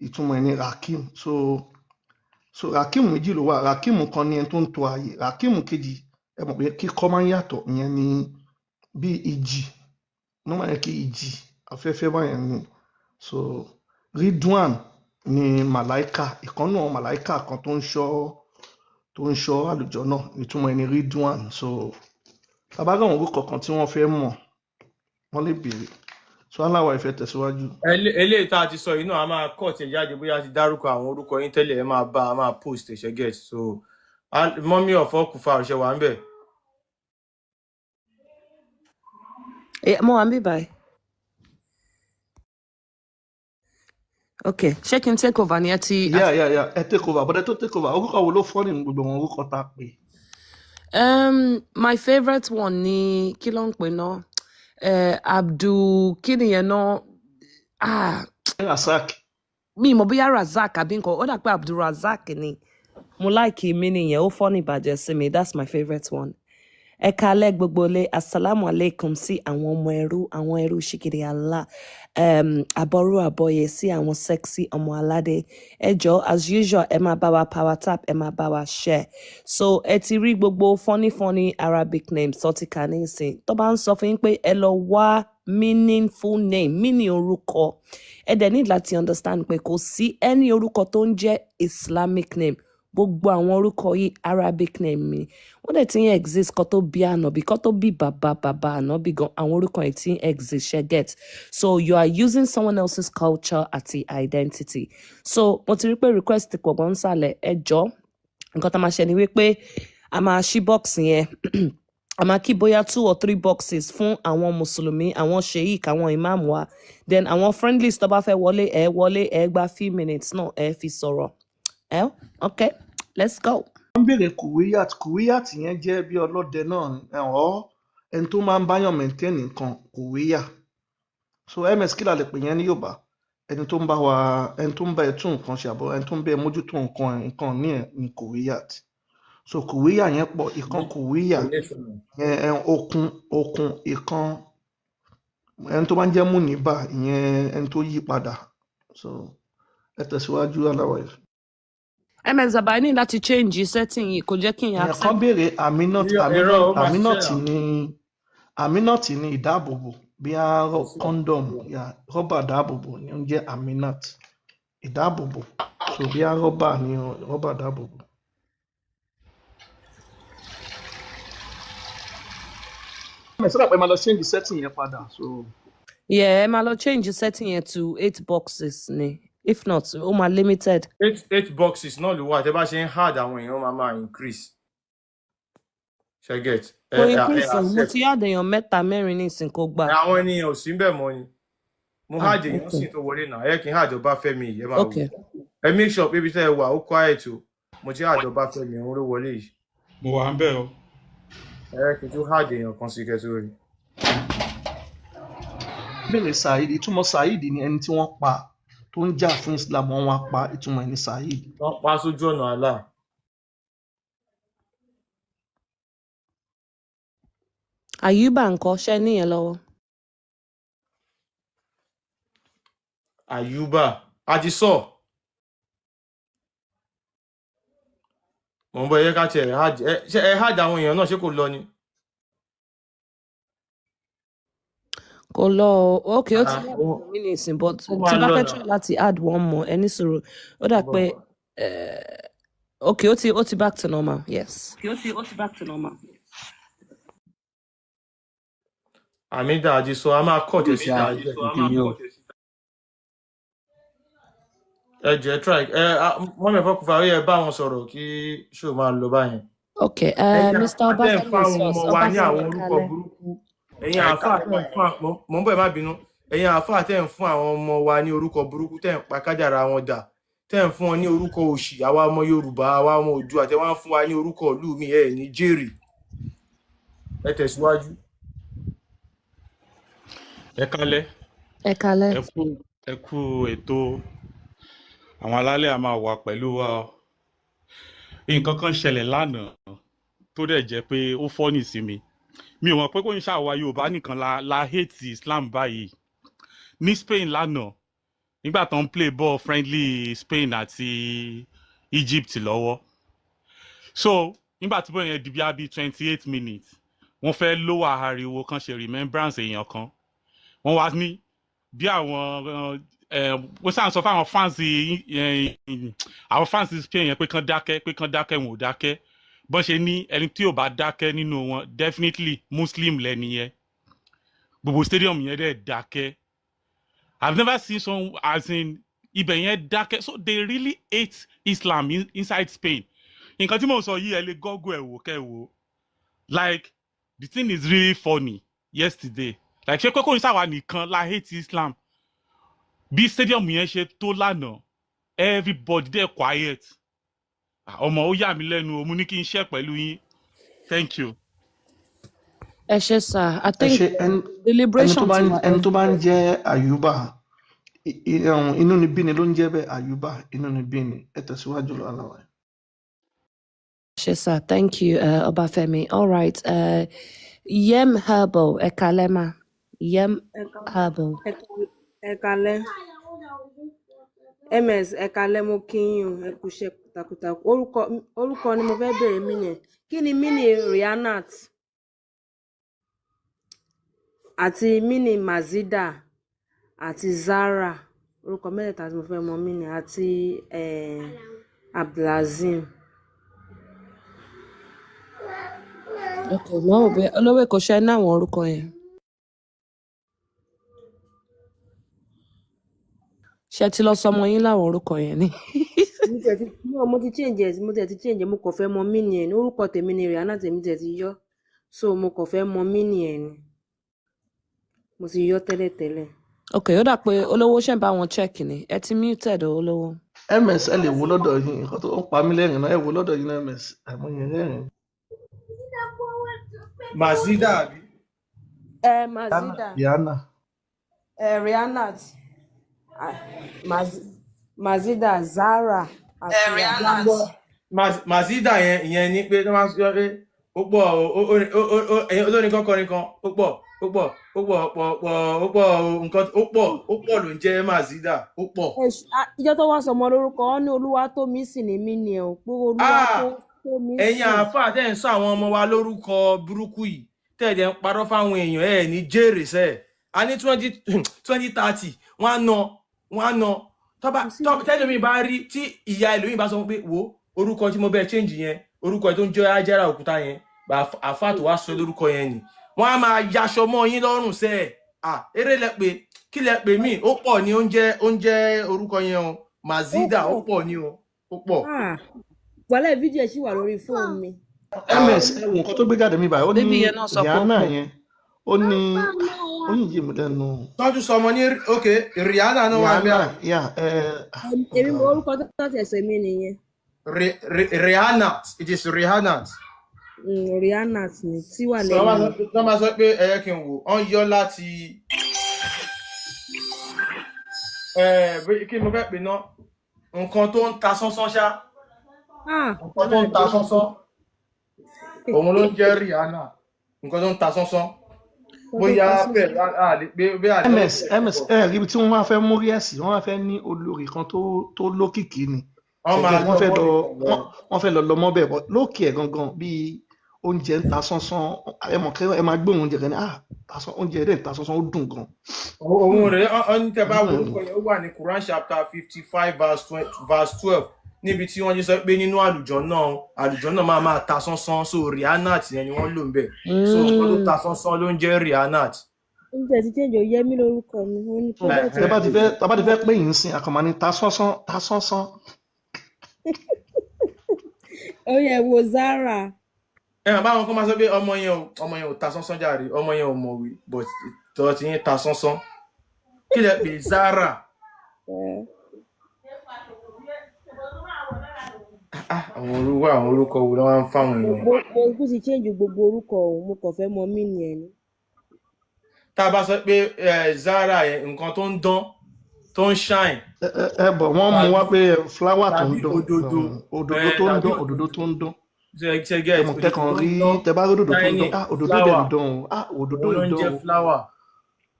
ìtumọ̀ ẹ̀ ní Rakim. So Rakim méjì ló wà. Rakim kan ní ẹni tó ń to ààyè. Rakim kejì, ẹ mọ̀ pé kíkọ́ máa ń yàtọ̀. Ìyẹn ni bí ìjì wọ́n máa yẹ kí ìjì afẹ́fẹ́ báyẹn ni. So Ridwan ni màláìka, ìkànnù àwọn màláìka kan tó ń ṣọ́ àlùjọ náà, ìtumọ̀ ẹ̀ ní Ridwan. So tàbá àwọn orúkọ kan tí wọ́n fẹ́ mọ̀, wọ́n lè béèrè. So aláwa ìfẹ́ tẹ̀síwájú. Eléyìí tá a ti sọ yìí náà, a máa kọ́ tiẹ̀ jáde. Bóyá a ti dárúkọ àwọn orúkọ yín tẹ́lẹ̀, ẹ máa bá a máa post ẹ̀ṣẹ̀ get. So mọ́mí ọ̀fọ́ kùfà ọ̀ṣẹ̀ wà ń bẹ̀. Mo wà ń bí báyìí. Ok, ṣé kí n take over ni ẹ ti? Yeah, ẹ take over, but ẹ tó take over, orúkọ wo ló fọ́ nínú gbogbo àwọn orúkọ tá a pè? My favourite one ni, kí ló ń pè náà, Abdul kí nìyẹn náà? Ah. Rasak. Mi mọ̀ bóyá Razak àbí nǹkan. Ó dà pé Abdul Razak ni. Mo like mi nìyẹn, ó fọ́ ní ìbàjẹ́ sí mi. That's my favourite one. Ẹ kalẹ́ gbogbo ilé. Asalaamu alaikum sí àwọn ọmọ ẹrú, àwọn ẹrú ṣìkìrì Allah, àbọrú àbọyè sí àwọn sexy ọmọ aládé. Ẹ jọ, as usual, ẹ máa bá wa power tap, ẹ máa bá wa share. So ẹ ti rí gbogbo funny funny Arabic names tó ti kà nísìn. Tó bá ń sọ fún yín pé ẹ lọ wá meaningful name, meaning orúkọ, ẹ dẹ̀ ní láti understand pé kò sí any orúkọ tó ń jẹ́ Islamic name. Gbogbo àwọn orúkọ yìí, Arabic name ni. Wọ́n dẹ̀ ti ń exist kó tó bí ànábì, kó tó bí bàbá bàbá ànábì gan, àwọn orúkọ yìí ti ń exist, ṣe get? So you are using someone else's culture àti identity. So mo ti rí pé request ti pọ̀ gan sàlẹ̀. Ẹ jọ, nǹkan tá a máa ṣe ni wípé a máa ṣí box yẹn, a máa kí bóyá two or three boxes fún àwọn mùsùlùmí, àwọn sheik, àwọn imam wa. Then àwọn friendlies tó bá fẹ́ wọlé, ẹ wọlé, ẹ gba few minutes náà, ẹ fi sọ̀rọ̀ ẹ. Okay, let's go. Wọ́n béèrè Kuwiyat. Kuwiyat yẹn jẹ́ bí ọlọ́dẹ náà ọ̀, ẹni tó máa ń báyàn maintain nǹkan, Kuwiya. So ms, kí la lè pè yẹn ní Yorùbá? Ẹni tó ń bá wa, ẹni tó ń bá ẹ tún nǹkan ṣe, àbọ̀ ẹni tó ń bá ẹ mójútó nǹkan, nǹkan ní ẹ ní Kuwiyat. So Kuwiya yẹn pọ̀. Ìkan Kuwiya yẹn ẹ, okun, okun ìkan. Ẹni tó bá ń jẹ́ múnibà, ìyẹn ẹni tó yí padà. So ẹ tẹ̀síwájú, aláwọ̀ yìí. Ms baba ní láti change setting yìí, kò jẹ́ kí n Èèyàn kan accept. béèrè Aminat. Irọ́, Aminat. ó máa Aminat ṣiṣẹ́ náà. ní Aminat ní ìdáàbòbò, bí a condom ya, rọ́bà dáàbòbò ni ó ń jẹ́ Aminat, ìdáàbòbò. So bí a rọ́bà ní rọ́bà dáàbòbò. Ẹ sọ́dọ̀ pé máa lọ change setting yẹn padà so. Yeah, ẹ máa lọ change setting yẹn to eight boxes ni. If not, ó máa limited. Eight boxes náà ló wà. Tẹ bá ṣe ń add àwọn èèyàn, máa increase, ṣe get? Ẹ Kò ẹ ẹ increase o, mo accept. ti add èèyàn mẹ́ta mẹ́rin nísìn, kò gbà. Ẹ, àwọn ènìyàn ò sí ń bẹ̀ mọ́ ni. Mo Ah, add èèyàn sì tó wọlé náà. Ẹ kì í add Ọbáfẹ́mi yìí, ẹ máa wò. Ẹ make sure pé ibi tẹ́ ẹ wà ó quiet o. Mo ti add Ọbáfẹ́mi, òun ló wọlé yìí. Mo wà ń bẹ̀ o. Ẹ kì í tún add èèyàn kan sí kẹtó rí. Béèrè Saheed. Ìtumọ̀ Saheed ni ẹni tí wọ́n pa tó ń jà fún Islam, wọ́n wá pa. Ìtumọ̀ ẹni Saheed. Wọ́n pa sójú ọ̀nà Allah. Ayuba ńkọ́, ṣẹ́ níyẹn lọ́wọ́? Ayuba a ti sọ. Mò ń bọ, ẹ ká tiẹ̀ add ẹ. Ṣé ẹ add àwọn èèyàn náà, ṣé kò lọ ni? Kò lọ o. Ok, ó ti Ah, add mi nísìn, but ó tí máa bá lọ fẹ́ náà. try láti add one more, ẹni sọ̀rọ̀ ó dà Bọ̀. pé ok, ó ti back to normal, yes. Ok, ó ti back to normal. Àmìdá àti sọ, a máa kọ̀ tẹ̀ síta jẹ́. Kí yín o. Ẹ jẹ́ try ẹ mọ́mí ẹ̀fọ́ kò fà, ó yẹ bá wọn sọ̀rọ̀ kí ṣó máa lọ báyẹn. Ok, Ẹ̀yin Mr. àtẹ̀ ń Ọbáfẹ́mi fáwọn is ọmọ first. wa ní Ọbáfẹ́mi, àwọn orúkọ kalẹ̀. burúkú. Ẹ̀yin Ẹ àáfàá kálẹ́ tẹ́ ń fún àwọn, mò ń bọ̀, ẹ má bínú. Ẹ̀yin àáfàá tẹ́ ń fún àwọn ọmọ wa ní orúkọ burúkú, tẹ́ ń pa kádàrá wọn dà, tẹ́ ń fún wọn ní orúkọ òṣì, àwa ọmọ Yorùbá, àwa ọmọ Oòduà, tẹ́ wá ń fún wa ní orúkọ ìlú mi, ẹ̀ ní jèrè. Ẹ tẹ̀síwájú. Ẹ kálẹ́. Ẹ kalẹ́. Ẹ kú ètò. Àwọn alálẹ̀ a máa wà pẹ̀lú wa o. Nǹkan kan ṣẹlẹ̀ lánàá tó dẹ̀ jẹ́ pé ó funny sí mi. Mi ò mọ̀ pé kò ń ṣàwa Yorùbá nìkan la hate Islam báyìí. Ní Spain lánàá, nígbà tó ń play ball friendly Spain àti Egypt lọ́wọ́, so nígbà tí bọ́ọ̀ yẹn di bí 28 minutes, wọ́n fẹ́ lower ariwo kan ṣe remembrance èèyàn kan. Wọ́n wá ní bí àwọn wọ́n sàn sọ fún àwọn fans Spain yẹn pé kán dákẹ́, pé kán dákẹ́. Wọn ò dákẹ́. Bọ́n ṣe ní ẹni tí ò bá dákẹ́ nínú wọn, definitely Muslim lẹ́ni yẹn. Gbogbo stadium yẹn dẹ̀ dákẹ́. I've never seen some, as in, ibẹ̀ yẹn dákẹ́. So they really hate Islam inside Spain. Nǹkan tí mò ń sọ yìí, ẹ lè google ẹ̀ wò, kẹ́ ẹ̀ wò. Like, the thing is really funny yesterday. Like, ṣé kókó ìṣàwà nìkan la hate Islam? Bí stadium yẹn ṣe tó lánàá, everybody dey quiet. Ah, ọmọ, ó yà mí lẹ́nu o. Mo ní kí n share pẹ̀lú yín. Thank you. Ẹ ṣé sir. I Ẹ think ṣe. Ẹni tó deliberation bá ti ń wà ẹni tó bá ń everywhere. jẹ́ Àyùbá, inú ni bí ni ló ń jẹ́ bẹ́ẹ̀. Àyùbá, inú ni bí ni. Ẹ tẹ̀síwájú lọ, aláwa. Ṣé sir, thank you, Ọbáfẹ́mi. All right, Yem Herbal, ẹ kalẹ́ ma. Yem Herbal. Ẹ kalẹ́, ms. Ẹ kalẹ́, mo kí yín o. Ẹ kú iṣẹ́ takuntakun. Orúkọ ni mo fẹ́ béèrè meaning ẹ̀. Kí ni meaning Rihanat àti meaning Mazida àti Zara? Orúkọ mẹ́tẹ̀ẹ̀ta tí mo fẹ́ mọ meaning, àti Abdulazim. Okay, mo rò pé olówó èkó ṣe ní àwọn orúkọ yẹn. Ṣé ti lọ sọmọ yín láwọn orúkọ yẹn ni? Mo tiẹ̀ ti, no, mo ti change ẹ̀, mo tiẹ̀ ti change ẹ̀. Mo kàn fẹ́ mọ meaning ẹ̀ ní. Orúkọ tèmi ni Rihanna, tèmi tiẹ̀ ti yọ, so mo kàn fẹ́ mọ meaning ẹ̀ ni. Mo ti yọ tẹ́lẹ̀tẹ́lẹ̀. Okay, ó dà pé olówó ṣẹ̀ ń bá wọn check ni. Ẹ ti muted o, olówó. Ms, ẹ lè wo lọ́dọ̀ yín. Nǹkan tó ń pa mí lẹ́rìn náà, ẹ wo lọ́dọ̀ yín náà, ms. Àmọ́ yẹn rẹ́rìn. Mazida àbí? Ẹ Rihanna. Mazida. Rihanna. Ẹ Rihanna, ah, Mazida, Zara àti Abdulazim. Mazida yẹn, ìyẹn ni pé tó máa ń sọ pé ó pọ̀ ẹ̀yin olórin kan kọrin kan, ó pọ̀, ó pọ̀, ó pọ̀, pọ̀ pọ̀, ó pọ̀ o, nǹkan ó pọ̀, ó pọ̀ ló ń jẹ́ Mazida, ó pọ̀. Ìjọ tó wá sọmọ lórúkọ ọ ní Olúwatómisìn ní mí ni ẹ ò pé Olúwa Ah, tó tómi ẹ̀yin sìn. àáfàá tẹ́ ń sọ àwọn ọmọ wa lórúkọ burúkú yìí, tẹ́ ẹ̀ dẹ̀ ń parọ́ fáwọn èèyàn, ẹ̀ ní jèrè sẹ́. A ní 2030, wọ́n á ná, wọ́n á ná tọ́ba. Kò sí. Tẹ́lómi bá rí tí ìyá ẹlòmíì bá sọ fún pé wo orúkọ tí mo bẹ́ẹ̀ change yẹn, orúkọ tó ń jẹ́ Ajára òkúta yẹn, àáfàá tó wá sọ lórúkọ yẹn ni wọ́n á máa yaṣọ mọ́ yín lọ́rùn sẹ́ ẹ̀. À eré lẹ pé kí lẹ pè mí, ó pọ̀ ní oúnjẹ orúkọ yẹn o. Ó Mazida, ó pọ̀. pọ̀ ní o, ó pọ̀. Ah, wàhálà, fídíò ẹ̀ ṣì wà lórí fóònù mi. Ms, ẹ wo nǹkan tó gbé jáde mi báyìí. Ó Bébí ní yẹn náà sọ pé ó Rihanna pọ̀. yẹn, ó ní ó yìn yé mi lẹ́nu. Tọ́jú sọmọ ní, ok, Rihanna náà wà ń bẹ́ Rihanna àbí? Yà ẹ. Èmi Ọ̀gá mo orúkọ tó tẹ̀ sọ èmi nìyẹn. Rihanna, it is Rihanna. Rihanna ni tí wà So lẹ́nu mi. wọ́n máa sọ pé ẹ̀yẹ kí n wò wọ́n yọ láti kí ni mo fẹ́ pè ná, nǹkan tó ń ta sánsán ṣá. Ah, Nǹkan tó wàhálà ń ta dé. sánsán, òun ló ń jẹ́ Rihanna, nǹkan tó ń ta sánsán. Nǹkan tó ń Bóyá ta sánsán. bẹ́ẹ̀ á lè pé bí àlè Ms, ms, ẹ rí ibi tí wọ́n máa fẹ́ mú rí ẹ̀sìn, wọ́n máa fẹ́ ní olórí kan tó lókìkí ni. Wọ́n máa Ṣẹ̀gẹ́ wọ́n lọ fẹ́ mọ́ lọ nìkan lọ. Wọ́n fẹ́ lọ lọ mọ́ bẹ́ẹ̀ bọ́ lókè ẹ̀ gangan, bíi oúnjẹ ń ta sánsán. Ẹ mọ̀ kẹ́ ẹ máa gbóhùn oúnjẹ kan ní, ah, oúnjẹ dẹ̀ ń ta sánsán, ó dùn gan. Òun rèé, ọ ní tẹ́ bá wo Mm. orúkọ yẹn, ó wà ní Quran chapter 55 verse 20, verse 12, níbi tí wọ́n ti sọ pé nínú àlùjọ náà, àlùjọ náà máa máa ta sánsán. So Rihanna yẹn ni wọ́n lò ń bẹ̀. So nǹkan tó ta sánsán ló ń jẹ́ Rihanna. Oúnjẹ ti change, ò yẹ mí lórúkọ mi, ó ní So product. tẹ bá ti fẹ́, tá bá ti fẹ́ pè yín sìn, àkànmá ní ta sánsán, ta sánsán. Ó yẹ wo Zara. Ẹ hàn báwọn kan máa sọ pé ọmọ yẹn ò ta sánsán jàre, ọmọ yẹn ò mọ̀wé, but tọ́ ti yín ta sánsán. Kí lẹ pè Zara? Ẹ. Ah, àwọn orúkọ, àwọn orúkọ wo ló wá ń fáwọn Mo èèyàn? mo mo kú ti change gbogbo orúkọ òun, mo kàn fẹ́ mọ meaning ẹ̀ ni. Tá a bá sọ pé Zara yẹn, nǹkan tó ń dán, tó ń shine, Ẹ bọ̀ wọ́n mú wá tàbí pé flower tó ń tàbí dán, òdòdó, òdòdó tó ń tàbí dán, òdòdó òdòdó tó ń dán. ṣe Ẹ get mọ̀ òdòdó tẹ́kàn tó ń rí dán, tẹ bá rí òdòdó tó ń dán, shining ah, òdòdó dẹ̀ ń flower, dán o, ah, òdòdó òun ló ń ń dán jẹ́ o, flower,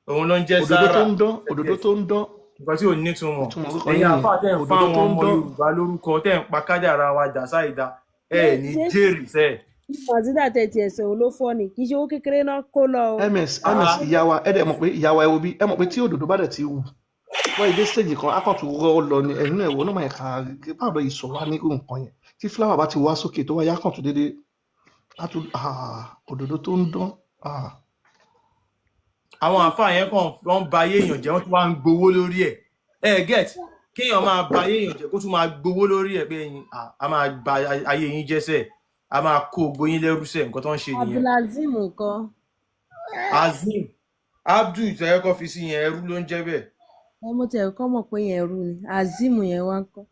òun ló ń jẹ́ òdòdó tó Zara. ń dán, Ṣe òdòdó get tó ń dán. nǹkan tí ò nítumọ̀. Ìtumọ̀ orúkọ Ẹ̀yin yín nìyẹn, àáfàá tẹ́ ń òdòdó fáwọn tó ń ọmọ dán. Yorùbá lórúkọ, tẹ́ ń pa kádàrá wa dà sáìdá, ẹ Ṣé ní ṣé jèrè sẹ́. Mazida tẹ̀ tiẹ̀ sọ̀rọ̀ ló fọ́ ni, kì í ṣe owó kékeré náà kó lọ o. Ms Ah, ìyá wa, ẹ dẹ̀ mọ̀ pé ìyá wa, ẹ wo bí, ẹ mọ̀ pé tí òdòdó bá dẹ̀ ti wù wọ́n ìdé stage kan, á kàn tún rọ́ lọ ni. Ẹ̀yin náà ẹ̀wọ̀ náà máa kà á, báwo lọ yìí sọ wá ní irú nǹkan yẹn tí flower bá ti wá sókè tó wá yá, kàn tún dédé á tún, ah, òdòdó tó ń dán, ah. Àwọn àáfàá yẹn kàn wọ́n ń ba ayé èèyàn jẹ́, wọ́n tún wá ń gbowó lórí ẹ̀. Ẹ get kéèyàn máa ba ayé èèyàn jẹ́, kó tún máa gbowó lórí ẹ̀ pé ẹ̀yin, a máa ba ayé yín jẹ́ sẹ́, a máa kó gbogbo yín lẹ́rú sẹ́. Nǹkan tó ń ṣe nìyẹn. Abdulazim nǹkan. Azim Abdul ìtẹ́yẹ́kọ́ fi sí yẹn, ẹrú ló ń jẹ́ bẹ́ẹ̀. Ẹ mo tiẹ̀ kọ́ mọ̀ pé yẹn rú ni, Azeem yẹn wá ń kọ́.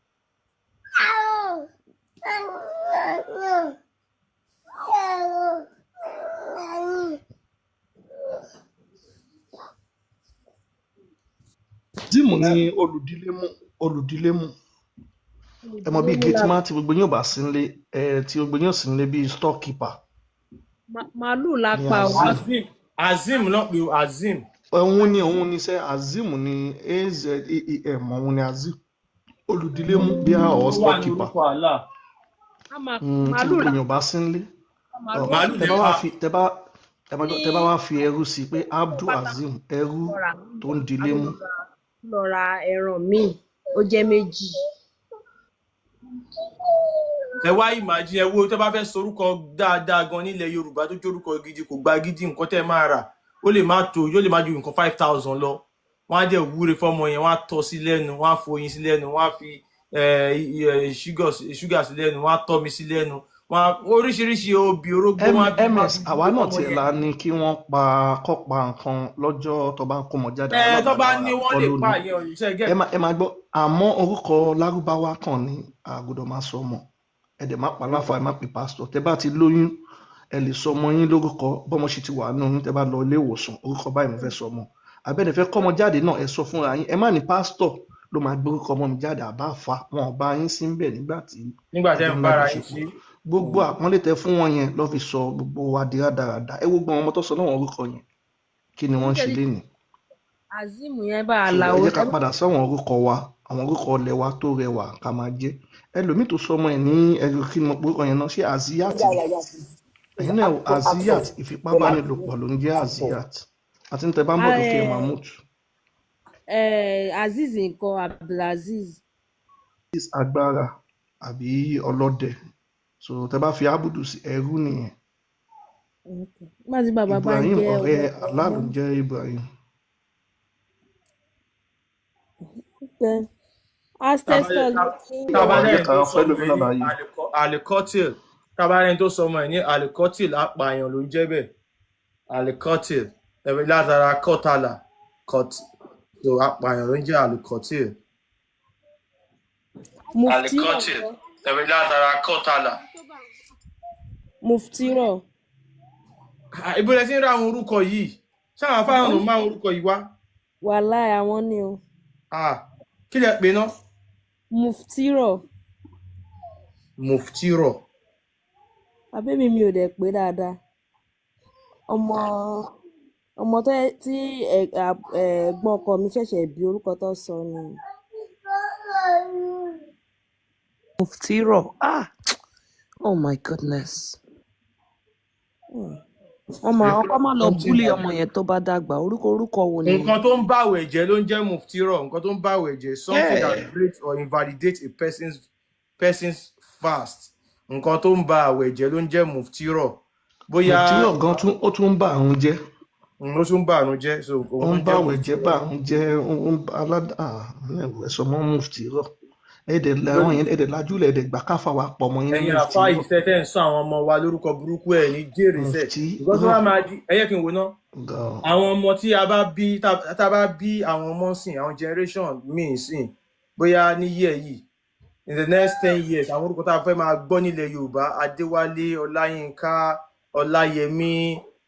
Azeem ni olùdílé mú, olùdílé mú. Ẹ mọ̀ Olùdílé bíi mú gate la man tí gbogbo yín ò bá sí nílé, ẹ tí gbogbo yín ò sí nílé, bíi storekeeper Màálù la ni pa o. Azeem. Azim, Azim náà pé o, Azim. Òun ni sẹ́, Azeem ni, Azeem, òun ni Azeem, olùdílé mú bí a ọ̀ Ó wà ní storekeeper. orúkọ Allah. A máa Tí màálù gbogbo la yín ò bá sí nílé, pa màálù. Màálù tẹ lè bá wá pa. fi tẹ bá ẹ bá tẹ bá wá fi ẹrú sí pé Abdul Pátá Azeem, ẹrú lọ rà tó ń dilé mú. lọ ra ẹran míì, ó jẹ́ méjì. Ẹ wá imagine, ẹ wo tẹ bá fẹ́ sorúkọ dáadáa gan nílẹ̀ Yorùbá tó jórúkọ gidi, kò gba gidi, nǹkan tẹ́ máa rà ó lè má tó, yóò lè má ju nǹkan 5,000 lọ. Wọ́n á dẹ̀ wúre fọ́mọ yẹn, wọ́n á tọ́ sí lẹ́nu, wọ́n á foyin sí lẹ́nu, wọ́n á fi ṣúgà sí lẹ́nu, wọ́n á tọ́ mi sí lẹ́nu, wọ́n á oríṣiríṣi obì orógbó, wọ́n á fi wọ́n á Ms fi àwa wúre náà fọ́mọ tiẹ̀ yẹn. la ní kí wọ́n pa kọ́ pa nǹkan lọ́jọ́ tó bá ń kó mọ jáde, àwa Ẹ náà tó bá bá lára ní wọ́n kọ́ lè ló pa ní. ìyẹn òṣìṣẹ́ Ẹ get. má ẹ má gbọ́, àmọ́ orúkọ lárúbáwá kan ní àgùdọ̀ máa sọ ọmọ, ẹ dẹ̀ má pa láfa, ẹ má pe pásítọ̀. Tẹ bá ti lóyún, ẹ lè sọ ọmọ yín lórúkọ bọ́mọ ṣe ti wà nù yín. Tẹ bá lọ ilé ìwòsàn, orúkọ báyìí mo fẹ́ sọ ọmọ, àbẹ́ẹ̀dẹ̀ fẹ́ kọ́mọ jáde náà, ẹ sọ fúnra yín. Ẹ má ní pásítọ̀ ló máa gbórúkọ ọmọ mi jáde, àbá fa wọn ò bá yín sí ń bẹ̀ nígbà tí Nígbà tẹ́ ẹjọ́ ń ń bára yín lájọṣepọ̀. ṣe. Gbogbo àpọ́nlé tẹ fún wọn yẹn lọ́ fi sọ gbogbo wa di rádaràda. Ẹ wo gbogbo àwọn ọmọ tó sọ náà orúkọ yẹn, kí ni Èmi wọ́n ń tẹ̀ ṣe ti lénìí? Azeem yẹn bá a So la ẹ o. jẹ́ ká padà sáwọn orúkọ wa, àwọn orúkọ ilẹ̀ wa tó rẹwà ká máa jẹ́. Ẹlòmíì tó sọ ọmọ ẹ̀ ní ẹrù, kí ni mo porúkọ yẹn náà, ṣé Aziyat Yeah, ni? yeah, yeah. Ẹ̀yin náà, Actor, Aziyat, actor. ìfipábánilòpọ̀ ló ń jẹ́ Aziyat. Àti ní tẹ bá ń bọ̀ lókè Eh, Mahmood. Azeez nǹkan, Abdulazeez. Agbára àbí ọlọ́dẹ. So tẹ bá fi Abudu sí, ẹrú nìyẹn. Okay. Nígbà tí bàbá bá ń Ibrahim, jẹ́ ọ̀rẹ́ ọlọ́dẹ Allah ló ọmọ. ń jẹ́ Ibrahim. Okay. Ancestors ló ní Tábà Ẹ jẹ́ lẹ́yìn ká tó sọ fẹ́ ọmọ lómi ẹ̀ náà ní láàyè. Alikotil, tábà lẹ́yìn tó sọ ọmọ ẹ̀ ní Alikotil, apààyàn ló ń jẹ́ bẹ́ẹ̀. Alikotil ẹ̀rọ látara kọ́tàlà kọ́t, so apààyàn ló ń jẹ́ Alikotil. Muftiro Alikotil ńkọ́? ẹ̀rọ látara kọ́tàlà. Muftiro. Ibo lẹ ti ń ra àwọn orúkọ yìí? Ṣáwọn afáwọn ló ń bá àwọn orúkọ yìí wá? Wàláì àwọn ni o. Ah, kí lẹ pè ná? Muftiro. Muftiro. Àbẹ́mi mi ò dẹ̀ pé dáadáa. Ọmọ ọmọ tó tí ẹ̀gbọ́n ọkọ mi ṣẹ̀ṣẹ̀ bí, orúkọ tó sọ ni. Muftiro. Ah, oh my goodness. Ọmọ ọkọ má lọ Something búlì like ọmọ yẹn tó bá dàgbà. Orúkọ wo nìyẹn? Nǹkan tó ń bàwẹ̀ jẹ́ ló ń jẹ́ muftiro. Nǹkan tó ń bàwẹ̀ jẹ́, something that Yeah. breaks or invalidates a person's fast. Nǹkan tó ń ba àwẹ̀ jẹ́ ló ń jẹ́ muftiro. Bóyá Muftiro gan tún, ó tún ń bà àrùn jẹ́. Ló tún bà àrùn jẹ́, so Ó òun ló ń ń bà jẹ́ àwẹ̀ jẹ́, muftiro. bà àrùn jẹ́, ó ń bà aládà ẹ sọ mọ́ Muftiro. Ẹ̀dẹ̀ làwọn yẹn, ẹ̀dẹ̀ lajúlẹ̀, ẹ̀dẹ̀ gbà káfà wà pọ̀ mọ́ yín ní Ẹ̀yin mufti. àfa ìfẹ́ tẹ́ ń sọ àwọn ọmọ wa lórúkọ burúkú, ẹ̀ ní jèrè sẹ̀. Mufti. Because wọ́n á máa di, ẹ yẹ kí n wò ná. Gan. Àwọn ọmọ tí a bá bí, tá a bá bí àwọn ọmọ sìn, àwọn generation míì sìn, bóyá ní year yìí, in the next 10 years, àwọn orúkọ tá a fẹ́ máa gbọ́ nílẹ̀ Yorùbá: Adéwálé, Ọláyínká, Ọláyẹmí,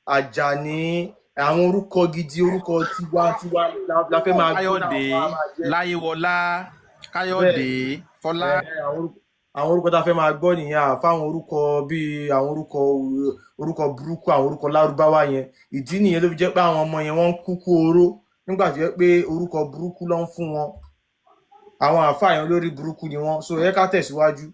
Àjàní, àwọn orúkọ gidi, orúkọ tiwantiwa la fẹ́ máa gbọ́ táwọn Káyọ̀dé. ọmọ wa máa jẹ́. Láyéwọlá. Bẹ́ẹ̀. Káyọ̀dé, Fọlá. Ẹ, àwọn orúkọ tá a fẹ́ máa gbọ́ nìyẹn, àfáwọn orúkọ bíi àwọn orúkọ burúkú, àwọn orúkọ lárúbáwá yẹn. Ìdí nìyẹn ló fi jẹ́ pé àwọn ọmọ yẹn, wọ́n ń kúkú oró nígbà tó jẹ́ pé orúkọ burúkú ló ń fún wọn. Àwọn àáfàá yẹn, lórí burúkú ni wọ́n. So ẹ ká tẹ̀síwájú.